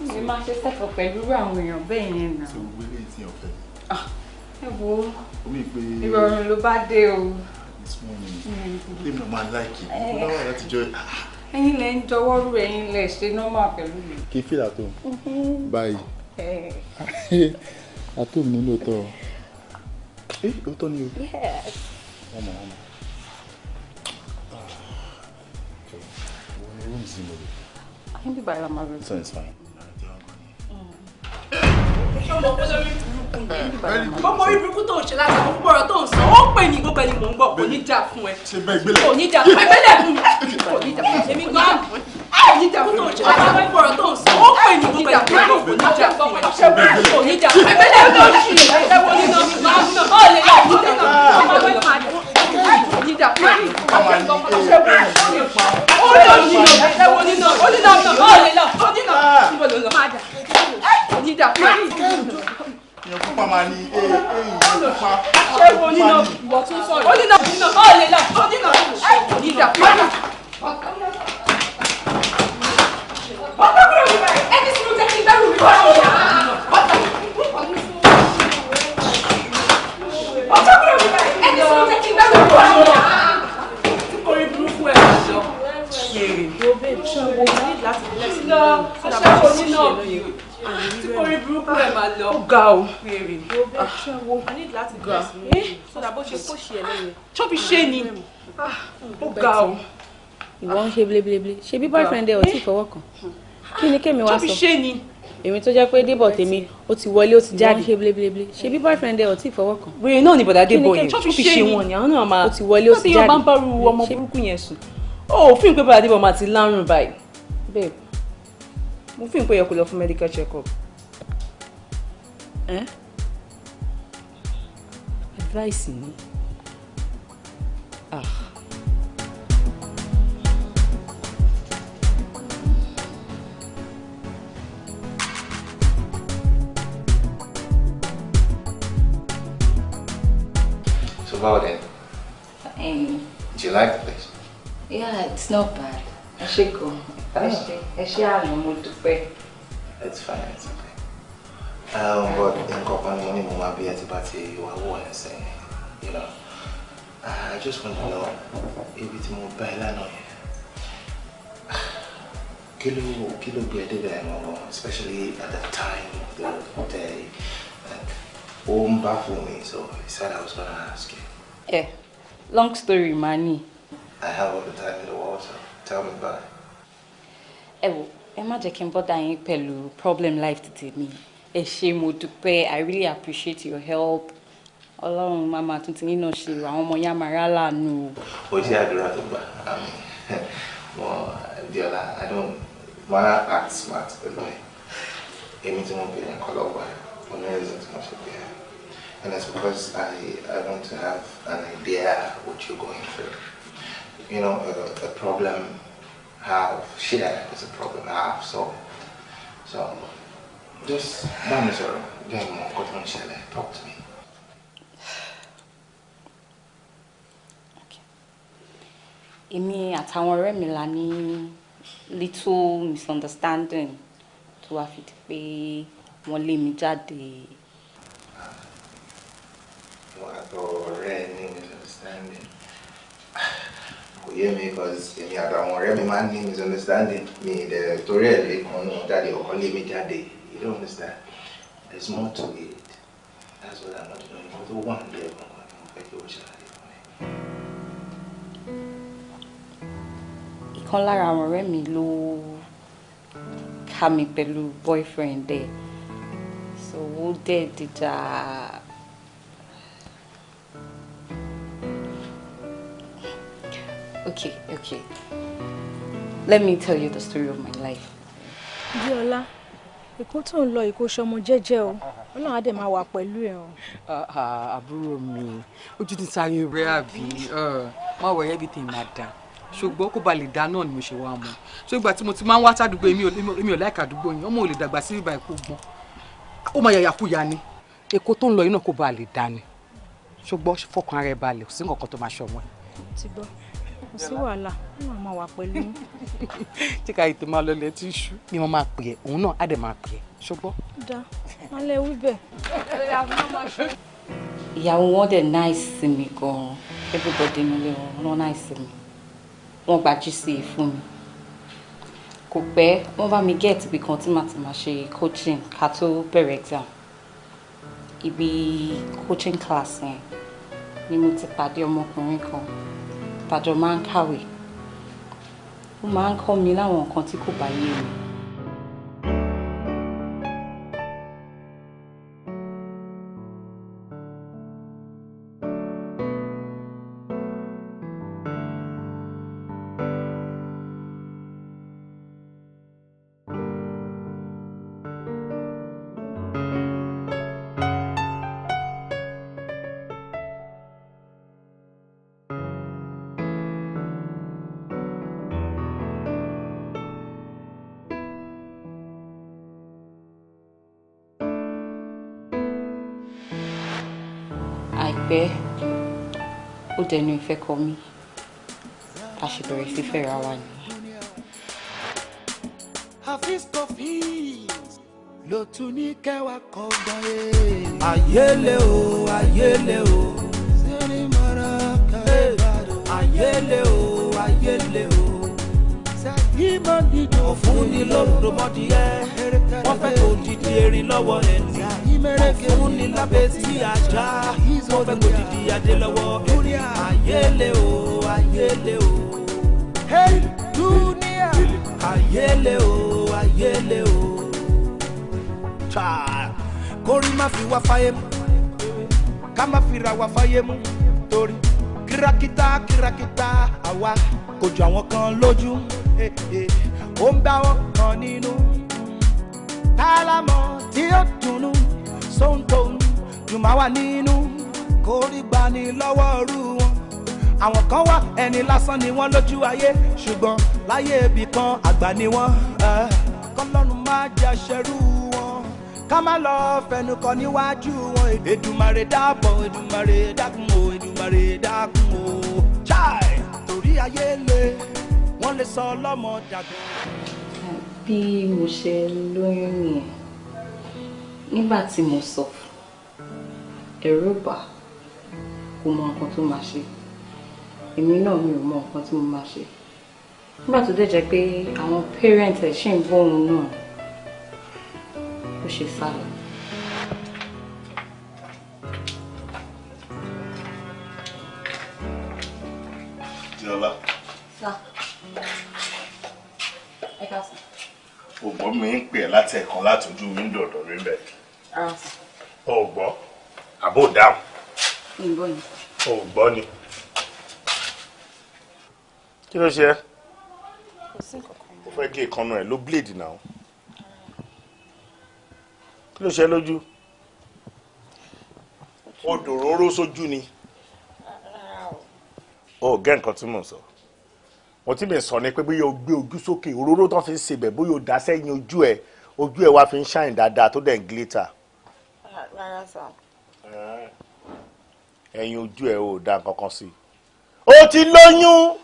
mi, máa ṣe set up pẹ̀lú irú àwọn èèyàn bẹ́ẹ̀ yẹn náà. Ṣé gbogbo eléyìí tí yàn fẹ́ mi? Ẹ wo, ìrọ̀rùn ló bá dé o. Èmi náà máa láìkì, mo náà wà láti jọ. Ẹ̀yin lẹ ń jọwọ́ rú, ẹ̀yin lẹ ṣe normal pẹ̀lú mi. Kí fìlà tó báyìí. Àtò mi lóòótọ́. Òótọ́ ni o. Wọ́n mọ̀ wọ́n mọ̀. Room is in the I can be by my room. So it's fine. Ṣé o mọ̀ pé lórí burúkú Gbogbo orí burúkú tó ń ṣe láti àwọn gbogbo ọ̀rọ̀ tó ń sọ, ó pè ní gbogbo ẹni mò ń gbọ́, kò ní jà fún ẹ. Kò ní jà fún ẹ, gbélé fún mi. Kò ní jà fún ẹ, èmi gan-an. Kò ní jà fún tó ń ṣe láti àwọn gbogbo ọ̀rọ̀ tó ń sọ, ó pè ní gbogbo ẹni mò ń gbọ́, kò ní jà fún ẹ. Kò ní jà fún ẹ, gbélé fún mi. Ẹ wo nínú ó lè yà ní kò ní jà fún ẹ. Ẹ wo nínú ó nínú ó lè lọ ó nínú níbo ló ń lọ. Kò ní jà fún ẹ. Èèyàn pupa máa ní ee èèyàn pupa. Ṣé wo nínú ìwọ tún sọ̀rọ̀? Ó nínú ó lè lọ ó nínú kò ní jà fún ẹ. Bọ́tà kúrò níbẹ̀ ẹni sùúrù jẹ́ kí n dẹ́rù mi wá. Bọ́tà kúrò níbẹ̀ ẹni sùúrù jẹ́ kí n dẹ́rù mi wá. Tí kò rí burúkú ẹ̀ lọ. Lọ aṣẹ́wó nínú tí kò rí burúkú ẹ̀ máa lọ. Ó ga o. Aṣẹ́wó. I need láti bless me. So that bó ṣe kó ṣe ẹ lẹ́yìn. Ṣọ́bi ṣé ni? Ó ga o. Ìwọ ń ṣe bleblebble. Ṣé bí boyfriend ẹ ò tí fọwọ́ kàn? Kí ni kémi wá sọ? Ṣọ́bi ṣé ni? Èmi tó jẹ́ pé débọ̀ tèmi, ó ti wọlé, ó ti jáde. Ìwọ ń ṣe bleblebble. Ṣé bí boyfriend ẹ ò tí fọwọ́ kàn? Wèrè náà ni bọ̀dá Débọ̀ yẹn. Ṣọ́bi Ṣọ́bi ṣe wọn ni àwọn náà máa. Ó ti wọlé, ó ti jáde. Wọ́n ti yọ bá ń bá ru ọmọ burúkú yẹn sùn. Ó fi hàn pé bọ̀dá Débọ̀ máa ti lárùn báyìí. Babe, mo fi hàn pé ó yẹ kó lọ fún medical check up. Eh? Advice ni. Ah. So about then, do you like the place? Yeah, it's not bad. Ẹ ṣé gan. Ẹ ṣé àná mo dúpẹ́. It's fine, it's okay. But nǹkan kan ni mo ní mo máa bí ẹ ti bá ti wá wọ̀ ẹ́ sẹ́yìn, you know. I just want to know ibi tí mo bá ẹ lánàá yẹn. Kí ló gbé ẹ débẹ̀ ẹ̀ gangan, especially at the time of the day. Like, ó ń bá fún mi, so I said I was gonna ask you. Yeah, long story, mani. I have all the time in the world, so tell me about it. Ẹ wò, ẹ má jẹ́ kí n bother yín pẹ̀lú problem life tètè mi. Ẹ ṣé mo dúpẹ́, I really appreciate your help. Ọlọ́run máa máa tún ti yín náà ṣe, àwọn ọmọ yá máa rá láàánú. Ó ṣe àdúrà tó gbà. Àmín. Well, Diola, I don't wanna act smart pẹ̀lú ẹ̀. Èmi tí mo bèrè nǹkan lọ́wọ́ ẹ̀, mo ní reason tí mo ṣe bèrè. And it's because I want to have an idea what you're going through. You know, a problem half shared is a problem half solved. So, just bá mi sọ̀rọ̀, jẹ́ ìmọ̀ nǹkan tó ń ṣẹlẹ̀, talk to me. Èmi àtàwọn ọ̀rẹ́ mi la ní little misunderstanding tó wá fi di pé wọ́n lé mi jáde. Wọ́n àtọ̀ ọ̀rẹ́ ní misunderstanding. Kò yé mi because èmi àtàwọn ọ̀rẹ́ mi máa ń ní misunderstanding. Mi dẹ̀ torí ẹ̀ lè kan náà jáde, ọ̀kan lé mi jáde. You don't understand. There's more to it. That's what I want to know. Nǹkan tó wà nílẹ̀ gangan ni mo fẹ́ kí o ṣàlàyé fún mi. Ìkan lára àwọn ọ̀rẹ́ mi ló ká mi pẹ̀lú boyfriend ẹ̀. So ó dẹ̀ dìjà. Okay. Let me tell you the story of my life. Bíọ́lá, Èkó tó ń lọ Èkó ṣọmọ jẹ́jẹ́ o. Ọlọ́run á dẹ̀ máa wà pẹ̀lú ẹ o. Àbúrò mi, ojú ti sáré rẹ àbí má wọ everything máa dà. Ṣùgbọ́n kó ba lè dá náà ni mo ṣe wá mọ́. Ṣé ìgbà tí mo ti máa ń wá sádùúgbò èmi ò láìka àdúgbò yẹn, ọmọ ò lè dàgbà sí ìbà Èkó gbọ́n. Ó máa yàyà kúya ni. Èkó tó ń lọ yìí náà kó ba lè dá ni. Ṣùgbọ́n fọkàn ara ẹ balẹ̀, kò sí nǹkan kan tó máa ṣọmọ ẹ. Ti gbọ́, kò sí wàhálà, Ọlọ́run máa wà pẹ̀lú yín. Tí ká ètò máa lọ lẹ tí ṣú ni mo máa pè é, òun náà á dẹ̀ máa pè é. Ṣùgbọ́n. Dá, alẹ́ wí bẹ́ẹ̀. Ìyàwó wọn dẹ̀ nice sí mi gan-an. Everybody nílé wọn wọ́n nice sí mi. Wọ́n gba GCE fún mi. Kò pẹ́, wọ́n bá mi get ibi kan tí màá ti máa ṣe coaching ká tó bẹ̀rẹ̀ exam. Ibi coaching class yẹn ni mo ti pàdé ọmọkùnrin kan. Tàjọ máa ń kàwé. Ó máa ń kọ́ mi láwọn nǹkan tí kò bá yé mi. Àìpẹ́, ó dẹnu ìfẹ́ kọ mí. A ṣe bẹ̀rẹ̀ sí fẹ́ra wa ni. Afisco fees ló tún ní kẹwàá kọgbọ́n yé. Ayélé o, ayélé o. Ayélé o, ayélé o. Òfun ni lórúmọdìyẹ, wọ́n fẹ́ kó didi erin lọ́wọ́ ẹni. Òfun ni lábẹ́ tí ajá, wọ́n fẹ́ kó didi adé lọ́wọ́ ẹni. Ayélé o, ayélé o. Hey, dunia. Ayélé o, ayélé o. Kórí má fi wá fáyé mú, ká má fi ra wá fáyé mú, torí kírákítà kírákítà àwa kò jọ àwọn kan lójú, ó ń bá wọn kan nínú. Tálámọ̀ tí ó dùnnú, sóńtòun jùmọ̀ wà nínú, kórí gbani lọ́wọ́ rú wọn. Àwọn kan wà ẹni lásán ni wọ́n lójú ayé, ṣùgbọ́n láyé ibì kan àgbà ni wọ́n. Kọ́lọ́run má jẹ́ aṣẹ́rú wọn, ká má lọ fẹnukọ níwájú wọn. Èdùmàrè dábọ̀, Èdùmàrè dákun o, Èdùmàrè dákun o. Chai! Torí ayé le, wọ́n lè sọ ọlọ́mọ dàgbà. Bí mo ṣe lóyún nìyẹn, nígbà tí mo sọ fún, ẹ̀rù bà, kò mọ nǹkan tó máa ṣe. Èmi náà mi ò mọ nǹkan tí mo máa ṣe. Nígbà tó dẹ̀ jẹ́ pé àwọn parent ẹ̀ ṣì ń bọ́ òun náà, ó ṣe sá lọ. Diola. Sá. Ẹ káàsán. O gbọ́ mi ń pè ẹ́ láti ẹ̀kan láti ojú wíńdò ọ̀dọ̀ mi bẹ̀. Ara sá. O gbọ́, àbó dáhùn. Mi ò gbọ́ ni. O gbọ́ ni. Kí ló ṣe ẹ́? Kò sí nǹkan kan. O fẹ́ gé ìkànnà ẹ̀ ló blade náà. Kí ló ṣe ẹ́ lójú? O dòróró sójú ni. O gẹ́ nǹkan tí mò ń sọ. Mo ti mi sọ ni pé bóyá o gbé ojú sókè, òróró tó fi ń sebẹ̀, bóyá o dà sẹ́yìn ojú ẹ̀, ojú ẹ̀ wá fi ń ṣàìn dáadáa tó dẹ̀ ń glitter. Rárá sá. Ẹ̀yìn ojú ẹ̀ ò da nǹkan kan sí i. O ti lóyún.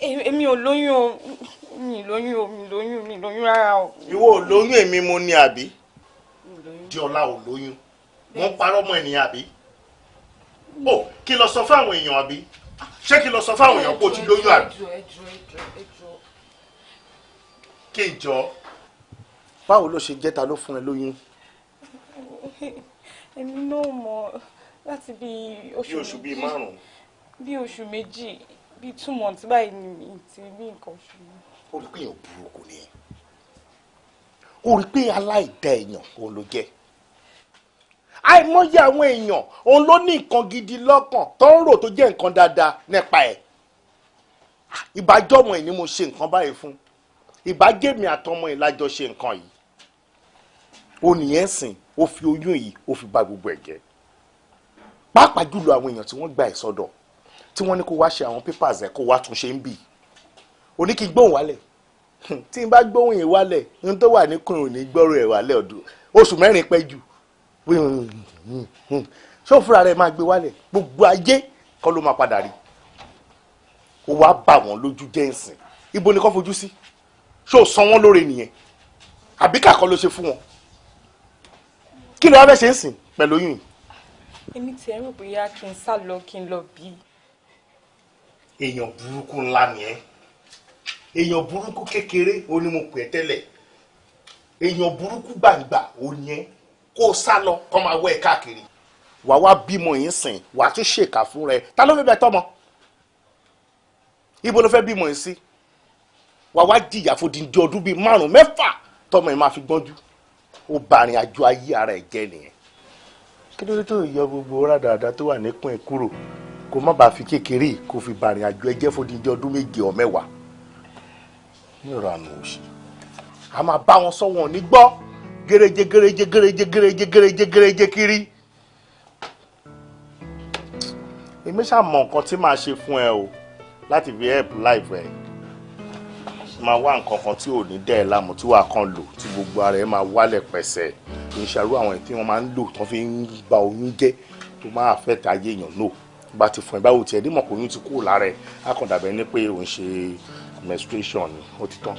Èmi ò lóyún o, mi ò lóyún o, mi ò lóyún, mi ò lóyún rárá o. Ìwọ ò lóyún, èmi mo ní àbí? Diola ò lóyún. Mo ń parọ́ mọ́ ènìyàn àbí? O kí lọ sọ fáwọn èèyàn àbí? Ṣé kí lọ sọ fáwọn èèyàn pé o ti lóyún àbí? Kí n jọ. Báwo ló ṣe jẹ́, ta ló fún ẹ lóyún? Èmi náà mọ̀, láti bí oṣù bíi márùn-ún. Bí oṣù méjì, bí 2 months báyìí ni mi ti rí nǹkan oṣù mi. Ó rí pé èèyàn burúkú ni ẹ. Ó rí pé aláìda èèyàn òun ló jẹ́. Àìmọye àwọn èèyàn òun ló ní nǹkan gidi lọ́kàn tó ń rò tó jẹ́ nǹkan dáadáa nípa ẹ̀. Ìbájọ́mọ ẹ̀ ni mo ṣe nǹkan báyìí fún. Ìbájẹ́mi àtọmọ ẹ̀ lájọ ṣe nǹkan yìí. Ó nìyẹn sìn, ó fi oyún yìí, ó fi bà gbogbo ẹ̀ jẹ́. Pàápàá jùlọ àwọn èèyàn tí wọ́n gba ẹ̀ sọ́dọ̀, tí wọ́n ní kó wá ṣe àwọn papers ẹ̀ kó wá tún ṣe ń bì. Ó ní kí n gbóhùn wálẹ̀. Tí n bá gbóhùn yìí wálẹ̀, n tó wà níkùn ò ní gbọ́rọ̀ ẹ̀ wálẹ̀ ọdún. Oṣù mẹ́rin pẹ́ jù. Ṣé òfúra rẹ̀ máa gbé wálẹ̀? Gbogbo ayé kọ́ ló máa padà rí. Ó wá bà wọ́n lójú jẹ́ ìsìn. Ibo ni kò fojú sí? Ṣé ò san wọ́n lóore nìyẹn? Àbí kàkọ́ ló ṣe fún wọn? Kí ló wá fẹ́ ṣe ń sìn pẹ̀lú oyún yìí? Èmi tiẹ̀ rò bóyá kí n sá lọ, kí n lọ bí. Èèyàn burúkú ńlá ni ẹ́. Èèyàn burúkú kékeré ó ní mo pè ẹ́ tẹ́lẹ̀. Èèyàn burúkú gbàǹgbà ó ní ẹ́. Kó o sá lọ kó máa wọ́ ẹ káàkiri. Wàá wá bímọ yìí sìn, wàá tún ṣèkà fún rẹ. Ta ló fẹ́ bẹ tọ́mọ? Ibo ló fẹ́ bímọ yìí sí? Wàá wá jìyà fòdìdí ọdún bíi 5 mẹ́fà tọmọ yìí máa fi gbọ́njú. Ó bá arìn àjò ayé ara ẹ̀ jẹ́ nìyẹn. Kí ló dé tó yọ gbogbo rádaràda tó wà níkùn ẹ̀ kúrò? Kó má bàa fi kékeré kó fi bá arìn àjò ẹ jẹ́ fòdìdí ọdún 7 or 10. Ní ìranù òṣì. A máa bá wọn sọ wọn ò ní gbọ́. Gẹ́rẹ́jẹ́ gẹ́rẹ́jẹ́ gẹ́rẹ́jẹ́ gẹ́rẹ́jẹ́ gẹ́rẹ́jẹ́ gẹ́rẹ́jẹ́ kiri. Èmi ṣáà mọ nǹkan tí màá ṣe fún ẹ o láti fi help life ẹ. Máa wá nǹkan kan tí ò ní dẹ́ ẹ láàmú tí wàá kàn lò tí gbogbo ara ẹ máa wálẹ̀ pẹ̀sẹ̀. Kì í ṣàrú àwọn tí wọ́n máa ń lò tó fi ń ba oyún jẹ́. tó máa affect ayé èèyàn. No, bá ti fún ẹ báwo tiẹ̀ dímọ̀ kò yún ti kúrò lára ẹ, á kàn dàbẹ̀ ní pé òun ṣe menstruation ni, ó ti tán.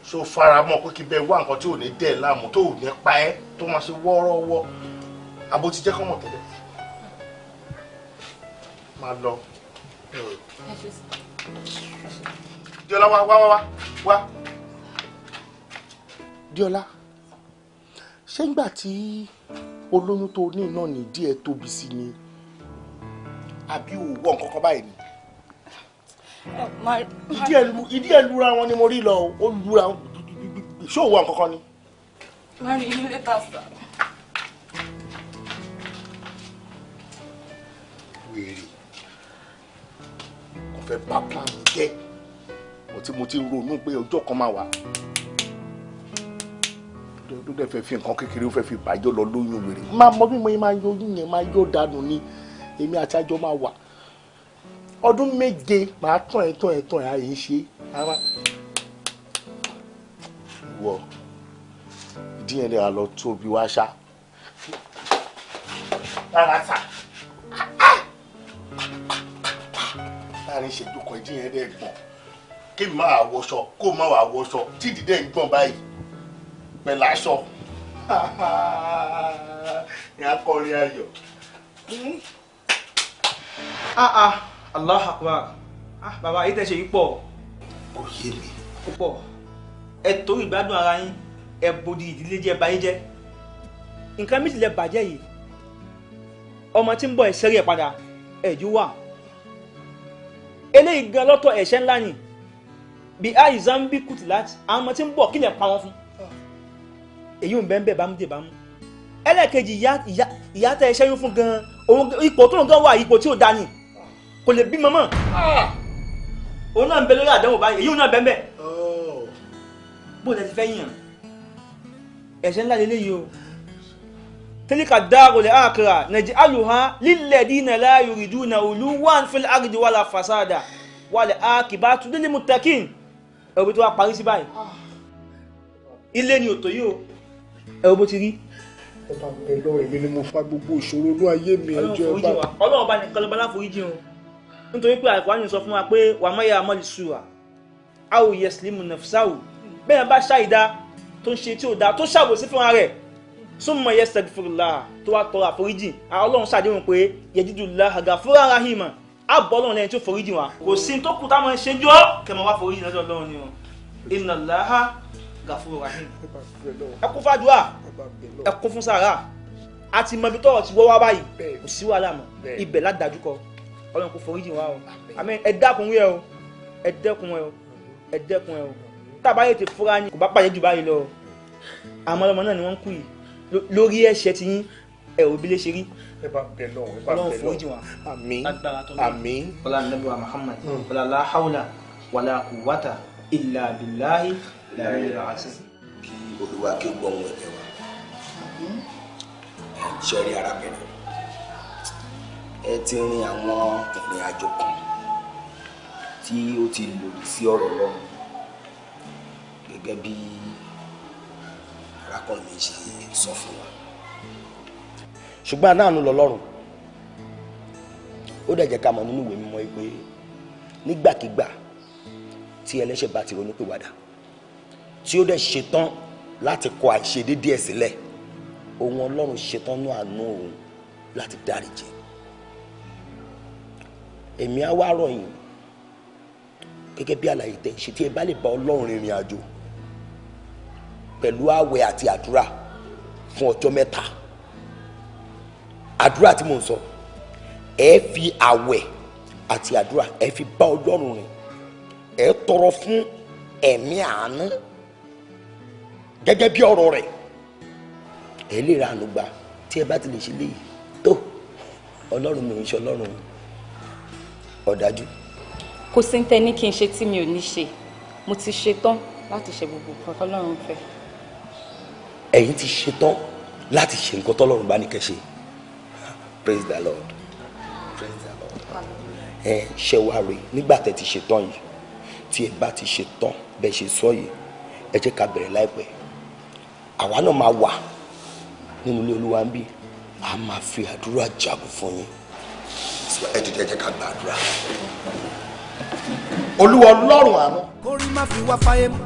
Ṣó fara mọ́ pé kí bẹ́ẹ̀ wá nǹkan tí ò ní dẹ̀ láàmú, tó ò ní pa ẹ́, tó máa ṣe wọ́ọ́rọ́wọ́, àbó ti jẹ́ kọ́mọ̀ tẹ́lẹ̀? Máa lọ. Diola, wá wá wá wá. Diola, ṣé ńgbà tí olóyún tó ní náà ní díẹ̀ tóbi sí ni, àbí òwò nǹkan kan báyìí ni? Ìdí ẹ̀ lura wọn ni mo rí lọ, ó lura wọn. Ṣé òwò nǹkan kan ni? Má rí yín later, sir. Wèrè kò fẹ́ bá plan mi jẹ́. Mo ti ronú pé ọjọ́ kan máa wà tó dẹ̀ fẹ́ fi nǹkan kékeré, ó fẹ́ fi bàjọ́ lọ lóyún. Wèrè máa mọ bí mo máa yọ oyún yẹn, máa yọ dànù ni. Èmi àti àjọ máa wà ọdún 7, máa tàn ẹ́ tàn ẹ́ tàn ẹ́, àyè ń ṣe wọ ìdí yẹn lè lọ tóbi wá ṣá rárá sà. Láàrin ìṣẹ́jú kan, ìdí yẹn dẹ̀ gbọ̀n. Kí n máa wọṣọ, kó má wàá wọṣọ, tí ìdí dẹ̀ ń gbọ̀n báyìí pẹ̀lú aṣọ ní akọrin ayọ̀. Ah ah, Allah akbar. Ah bàbá, yìí tẹ́ ṣe yìí pọ̀. Kò yé mi. Ó pọ̀. Ẹ torí ìgbádùn ara yín, ẹ bòdì ìdílé jẹ́, báyé jẹ́. Nǹkan méjì lẹ bàjẹ́ yìí. Ọmọ tí ń bọ̀, ẹ̀ṣẹ́ rẹ̀ padà, ẹ̀jú wà. Eléyìí gan lọ́tọ̀, ẹ̀ṣẹ̀ ńlá ni. Bí àìsàn bí kùtì láti, àwọn ọmọ tí ń bọ̀, kí lẹ̀ pa wọn fún? Èyí ò ń bẹ́ẹ̀ bẹ́ẹ̀ bá mú dé bá mú. Ẹlẹ́ẹ̀kejì, ìyá tẹ ẹṣẹ́ yún fún gan-an, òun ipò tó ń gan wà, ipò tí ò da ni, kò lè bímọ mọ́. Òun náà ń bẹ lórí àdánwò báyìí, èyí ò náà bẹ́ẹ̀ bẹ́ẹ̀. Bó lẹ ti fẹ́ yàn? Ẹ̀ṣẹ̀ ńlá lélẹ́yìí o. Tilka darul akhirah naj'aluha lilladhina la yuriduna uluwan fil ardi wala fasada wal aqibatu lil muttaqin. Ẹ̀rọ tó wá parí sí báyìí, ilé ni òtò yìí o, ẹ̀rọ bó ti rí. Ẹ bá bẹ lọ, èmi ni mo fa gbogbo ìṣòro inú ayé mi, ẹjọ́ ẹ bá. Ọlọ́run bá nìkan lọ́ba láforíjì o, nítorí pé Al-Qur'ani sọ fún wa pé wà má yà á mọ́lì sùúrà a ò yaslimu nafsahu. Bẹ́ẹ̀ bá ṣàìdá tó ń ṣe tí ò dáa, tó ṣàbòsí fúnra rẹ̀, summa yastaghfirullah, tó wá tọrọ àforíjì, Ọlọ́run ṣàdéhùn pé yajidullaha ghafuran rahima, àbọ̀ Ọlọ́run lẹ́yìn tí ó foríjì wa. Kò sí tó kù táwọn ṣe jọ́ kẹmọ wá foríjì lọ́dọ̀ Ọlọ́run ni o. Inna Allaha gafurur rahim. Ẹ kún fàdúrà, ẹ kún fún sàrà. A ti mọ ibi tọ́rọ̀ ti wọ́ wá báyìí, kò sí wàhálà mọ́, ibẹ̀ ládàjúkọ. Ọlọ́run kò foríjì wa o. Àmín. Ẹ dákun ẹ o, ẹ dẹ́kun ẹ o, ẹ dẹ́kun ẹ o. Tábà yóò ti fúra ni kò bá bàjẹ́ jù báyìí lọ. Àmọ́ ọlọ́mọ náà ni wọ́n ń kú yìí lórí ẹ̀ṣẹ̀ tí yín, ẹ ò bí lè ṣe rí. Ẹ bá bẹ lọ, ẹ bá bẹ lọ. Ọlọ́run foríjì wa. Àmín, àmín. Ọlá nàbí wa Muhammad, ọlá la hawla wàlá quwwata illa billahi al-aliyyil azim. Kí Olúwa kí ó gbọ́ ohùn ẹ̀bẹ̀ wa. Ṣe rí arábìnrin, ẹ ti rin àwọn ìrìn àjò kan tí ó ti lòdì sí ọ̀rọ̀ Ọlọ́run, gẹ́gẹ́ bí arákùnrin mi ṣe sọ fún wa. Ṣùgbọ́n aláàánú lọ́lọ́run, ó dẹ̀ jẹ́ ká mọ̀ nínú ìwé mímọ́ pé nígbàkigbà tí ẹlẹ́ṣẹ̀ bá ti ronúpìwàdà, tí ó dẹ̀ ṣetán láti kọ àìṣedéédé ẹ̀ sílẹ̀, òun Ọlọ́run ṣetán ní àánú òun láti dáríjì. Èmi á wá rọ̀ yín gẹ́gẹ́ bí àlàyé tẹ̀ ṣe, tí ẹ bá lè bá Ọlọ́run rìnrìn àjò pẹ̀lú àwẹ̀ àti àdúrà fún ọjọ́ 3. Àdúrà tí mò ń sọ, ẹ fi àwẹ̀ àti àdúrà, ẹ fi bá Ọlọ́run rìn, ẹ tọrọ fún ẹ̀mí àánú gẹ́gẹ́ bí ọ̀rọ̀ rẹ̀, ẹ lè ra àánú gbà. Tí ẹ bá ti lè ṣe léyìí tó, Ọlọ́run mi ò ń ṣe Ọlọ́run ọ̀dájú. Kò sí tẹ́ ní kí n ṣe tí mi ò ní ṣe. Mo ti ṣetán láti ṣe gbogbo nǹkan tọ́lọ́run fẹ́. Ẹ̀yin ti ṣetán láti ṣe nǹkan tọ́lọ́run bá ní kẹ́ ṣe. Praise the Lord, praise the Lord. Ẹ ṣe wá rè, nígbà tẹ́ ti ṣetán yìí, tí ẹ bá ti ṣetán bẹ́ẹ̀ ṣe sọ yìí, ẹ jẹ́ ká bẹ̀rẹ̀ láìpẹ́. Àwa náà máa wà nínú ilé Olúwa ń bí A máa fi àdúrà jagun fún yín. Ẹ dìde, ẹ jẹ́ ká gba àdúrà. Olúwa Ọlọ́run àánú. Kórí má fi wá fáyé mú,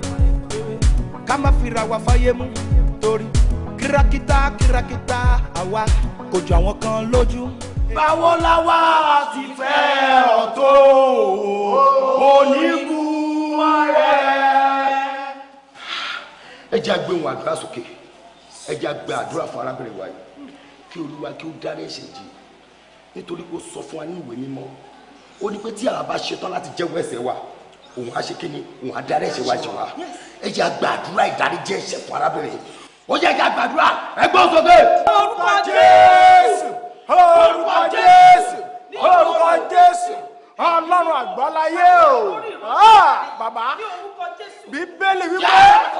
ká má fi ra wa fáyé mú, torí kírákítà kírákítà àwa kò jọ àwọn kan lójú. Báwo la wá ti fẹ́ ọ tó onígun rẹ̀. Ẹ jẹ́ á gbé ohùn àdúrà sókè. Ẹ jẹ́ á gbé àdúrà fún arábìnrin wa yìí, kí Olúwa kí ó dárí ẹ̀ṣẹ̀ jì, nítorí kó sọ fún wa ní ìwé mímọ́, ó ní pé tí àwa bá ṣetán láti jẹ́wọ́ ẹ̀ṣẹ̀ wa, òun á ṣe kíni? Òun á dárí ẹ̀ṣẹ̀ wa jì wá. Ẹ jẹ́ á gba àdúrà ìdáríjì ẹ̀ṣẹ̀ fún arábìnrin. Ó jẹ́ ká gbàdúrà. Ẹ gbọ́ sókè. Orúkọ Jésù, orúkọ Jésù, orúkọ Jésù, Ọlọ́run àgbáláyé o. Ah, bàbá, Bíbélì wípé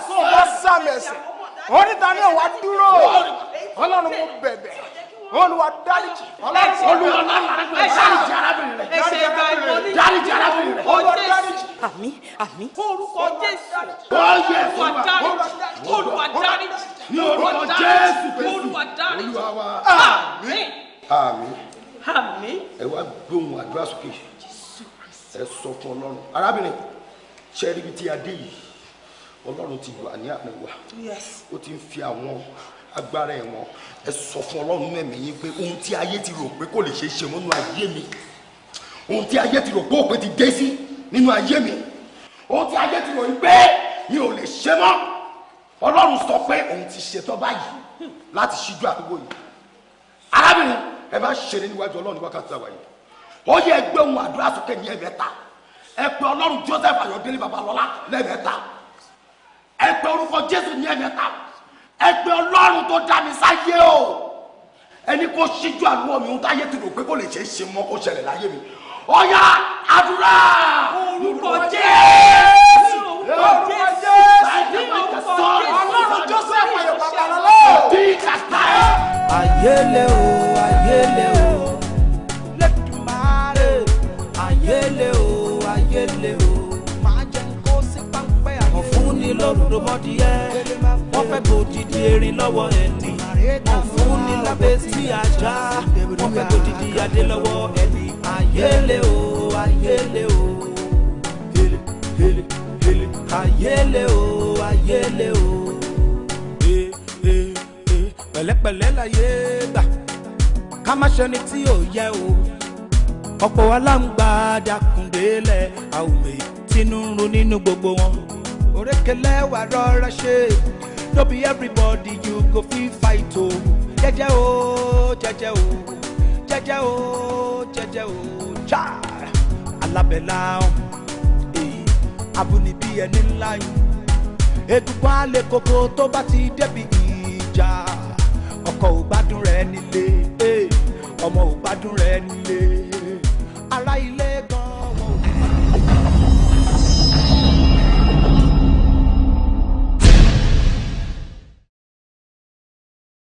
kó o bá sàmì ẹ̀ṣẹ̀, oníta ní òwà dúró. Ọlọ́run, mo bẹ̀bẹ̀, Olúwa dáríjì. Olúwa dáríjì arábìnrin rẹ, dáríjì arábìnrin rẹ. Olúwa dáríjì. Àmín, àmín. Orúkọ Jésù. Ó yẹ. Olúwa dáríjì. Olúwa dáríjì. Ní orúkọ Jésù Kristi Olúwa dáríjì. Olúwa wa. Àmín. Àmín. Àmín. Ẹ wá gbóhùn àdúrà sókè, ẹ sọ fún Ọlọ́run. Arábìnrin, ṣe rí ibi tí a dé yìí, Ọlọ́run ti wà ní àárín wa. Ó ti ń fi àwọn agbára ẹ̀wọ̀n. Ẹ sọ fún Ọlọ́run nínú ẹ̀mí yín pé ohun tí ayé ti rò pé kò lè ṣeé ṣe nínú ayé mi, ohun tí ayé ti rò pé òpin ti dé sí nínú ayé mi, ohun tí ayé ti rò pé mi ò lè ṣe mọ́, Ọlọ́run sọ pé òun ti ṣetán báyìí láti ṣíjú àdúgbò yìí. Arábìnrin, ẹ bá ṣeré níwájú Ọlọ́run ní wákàtí àwà yìí. Ó yẹ ẹgbẹ́ ohun àdúrà sókè ní ẹ̀mẹ́ta. Ẹ pé Ọlọ́run Joseph Ayọ̀délé Babalọ́lá lẹ́ẹ̀mẹ́ta. Ẹ pé orúkọ Jésù ní ẹ̀mẹ́ta. Ẹ pé Ọlọ́run tó dá mi sáyé o, ẹni kó ṣíjú àlùwọ̀ mi, ohun táyé ti rò pé kò lè ṣeé ṣe mọ́, kó ṣẹlẹ̀ láyé mi. Ó yá, àdúrà. Orúkọ Jésù. Orúkọ Jésù, Ọlọ́run Joseph Ayọ̀ Babalọ́lá. Ayele o, ayele o, lẹ́dùnmáre. Ayele o, ayele o, máa jẹ́ kó sí páńpẹ́ ayé. Wọ́n fún ni lórúkọmọdìyẹ, wọ́n fẹ́ gbòdìdì erin lọ́wọ́ ẹni. Wọ́n fún ni lábẹ́ tí ajá, wọ́n fẹ́ gbòdìdì adé lọ́wọ́ ẹni. Ayele o, ayele o, hele hele hele. Ayele o, ayele o, eh eh eh. Pẹ̀lẹ́pẹ̀lẹ́ láyé gbà, ká má ṣẹni tí ò yẹ o. Ọ̀pọ̀ aláǹgbá dàkúndélẹ̀, àwùmẹ̀ tínú ń ro nínú gbogbo wọn. Òrékelẹ́ wà rọra ṣe, no be everybody you go fit fight o. Jẹ́jẹ́ o, jẹ́jẹ́ o, jẹ́jẹ́ o, jẹ́jẹ́ o, já alábẹ́lá abúnibí ẹni ńlá yìí. Egungun alẹ́ koko tó bá ti débi ìjà, ọkọ ò gbádùn rẹ̀ nílé, ọmọ ò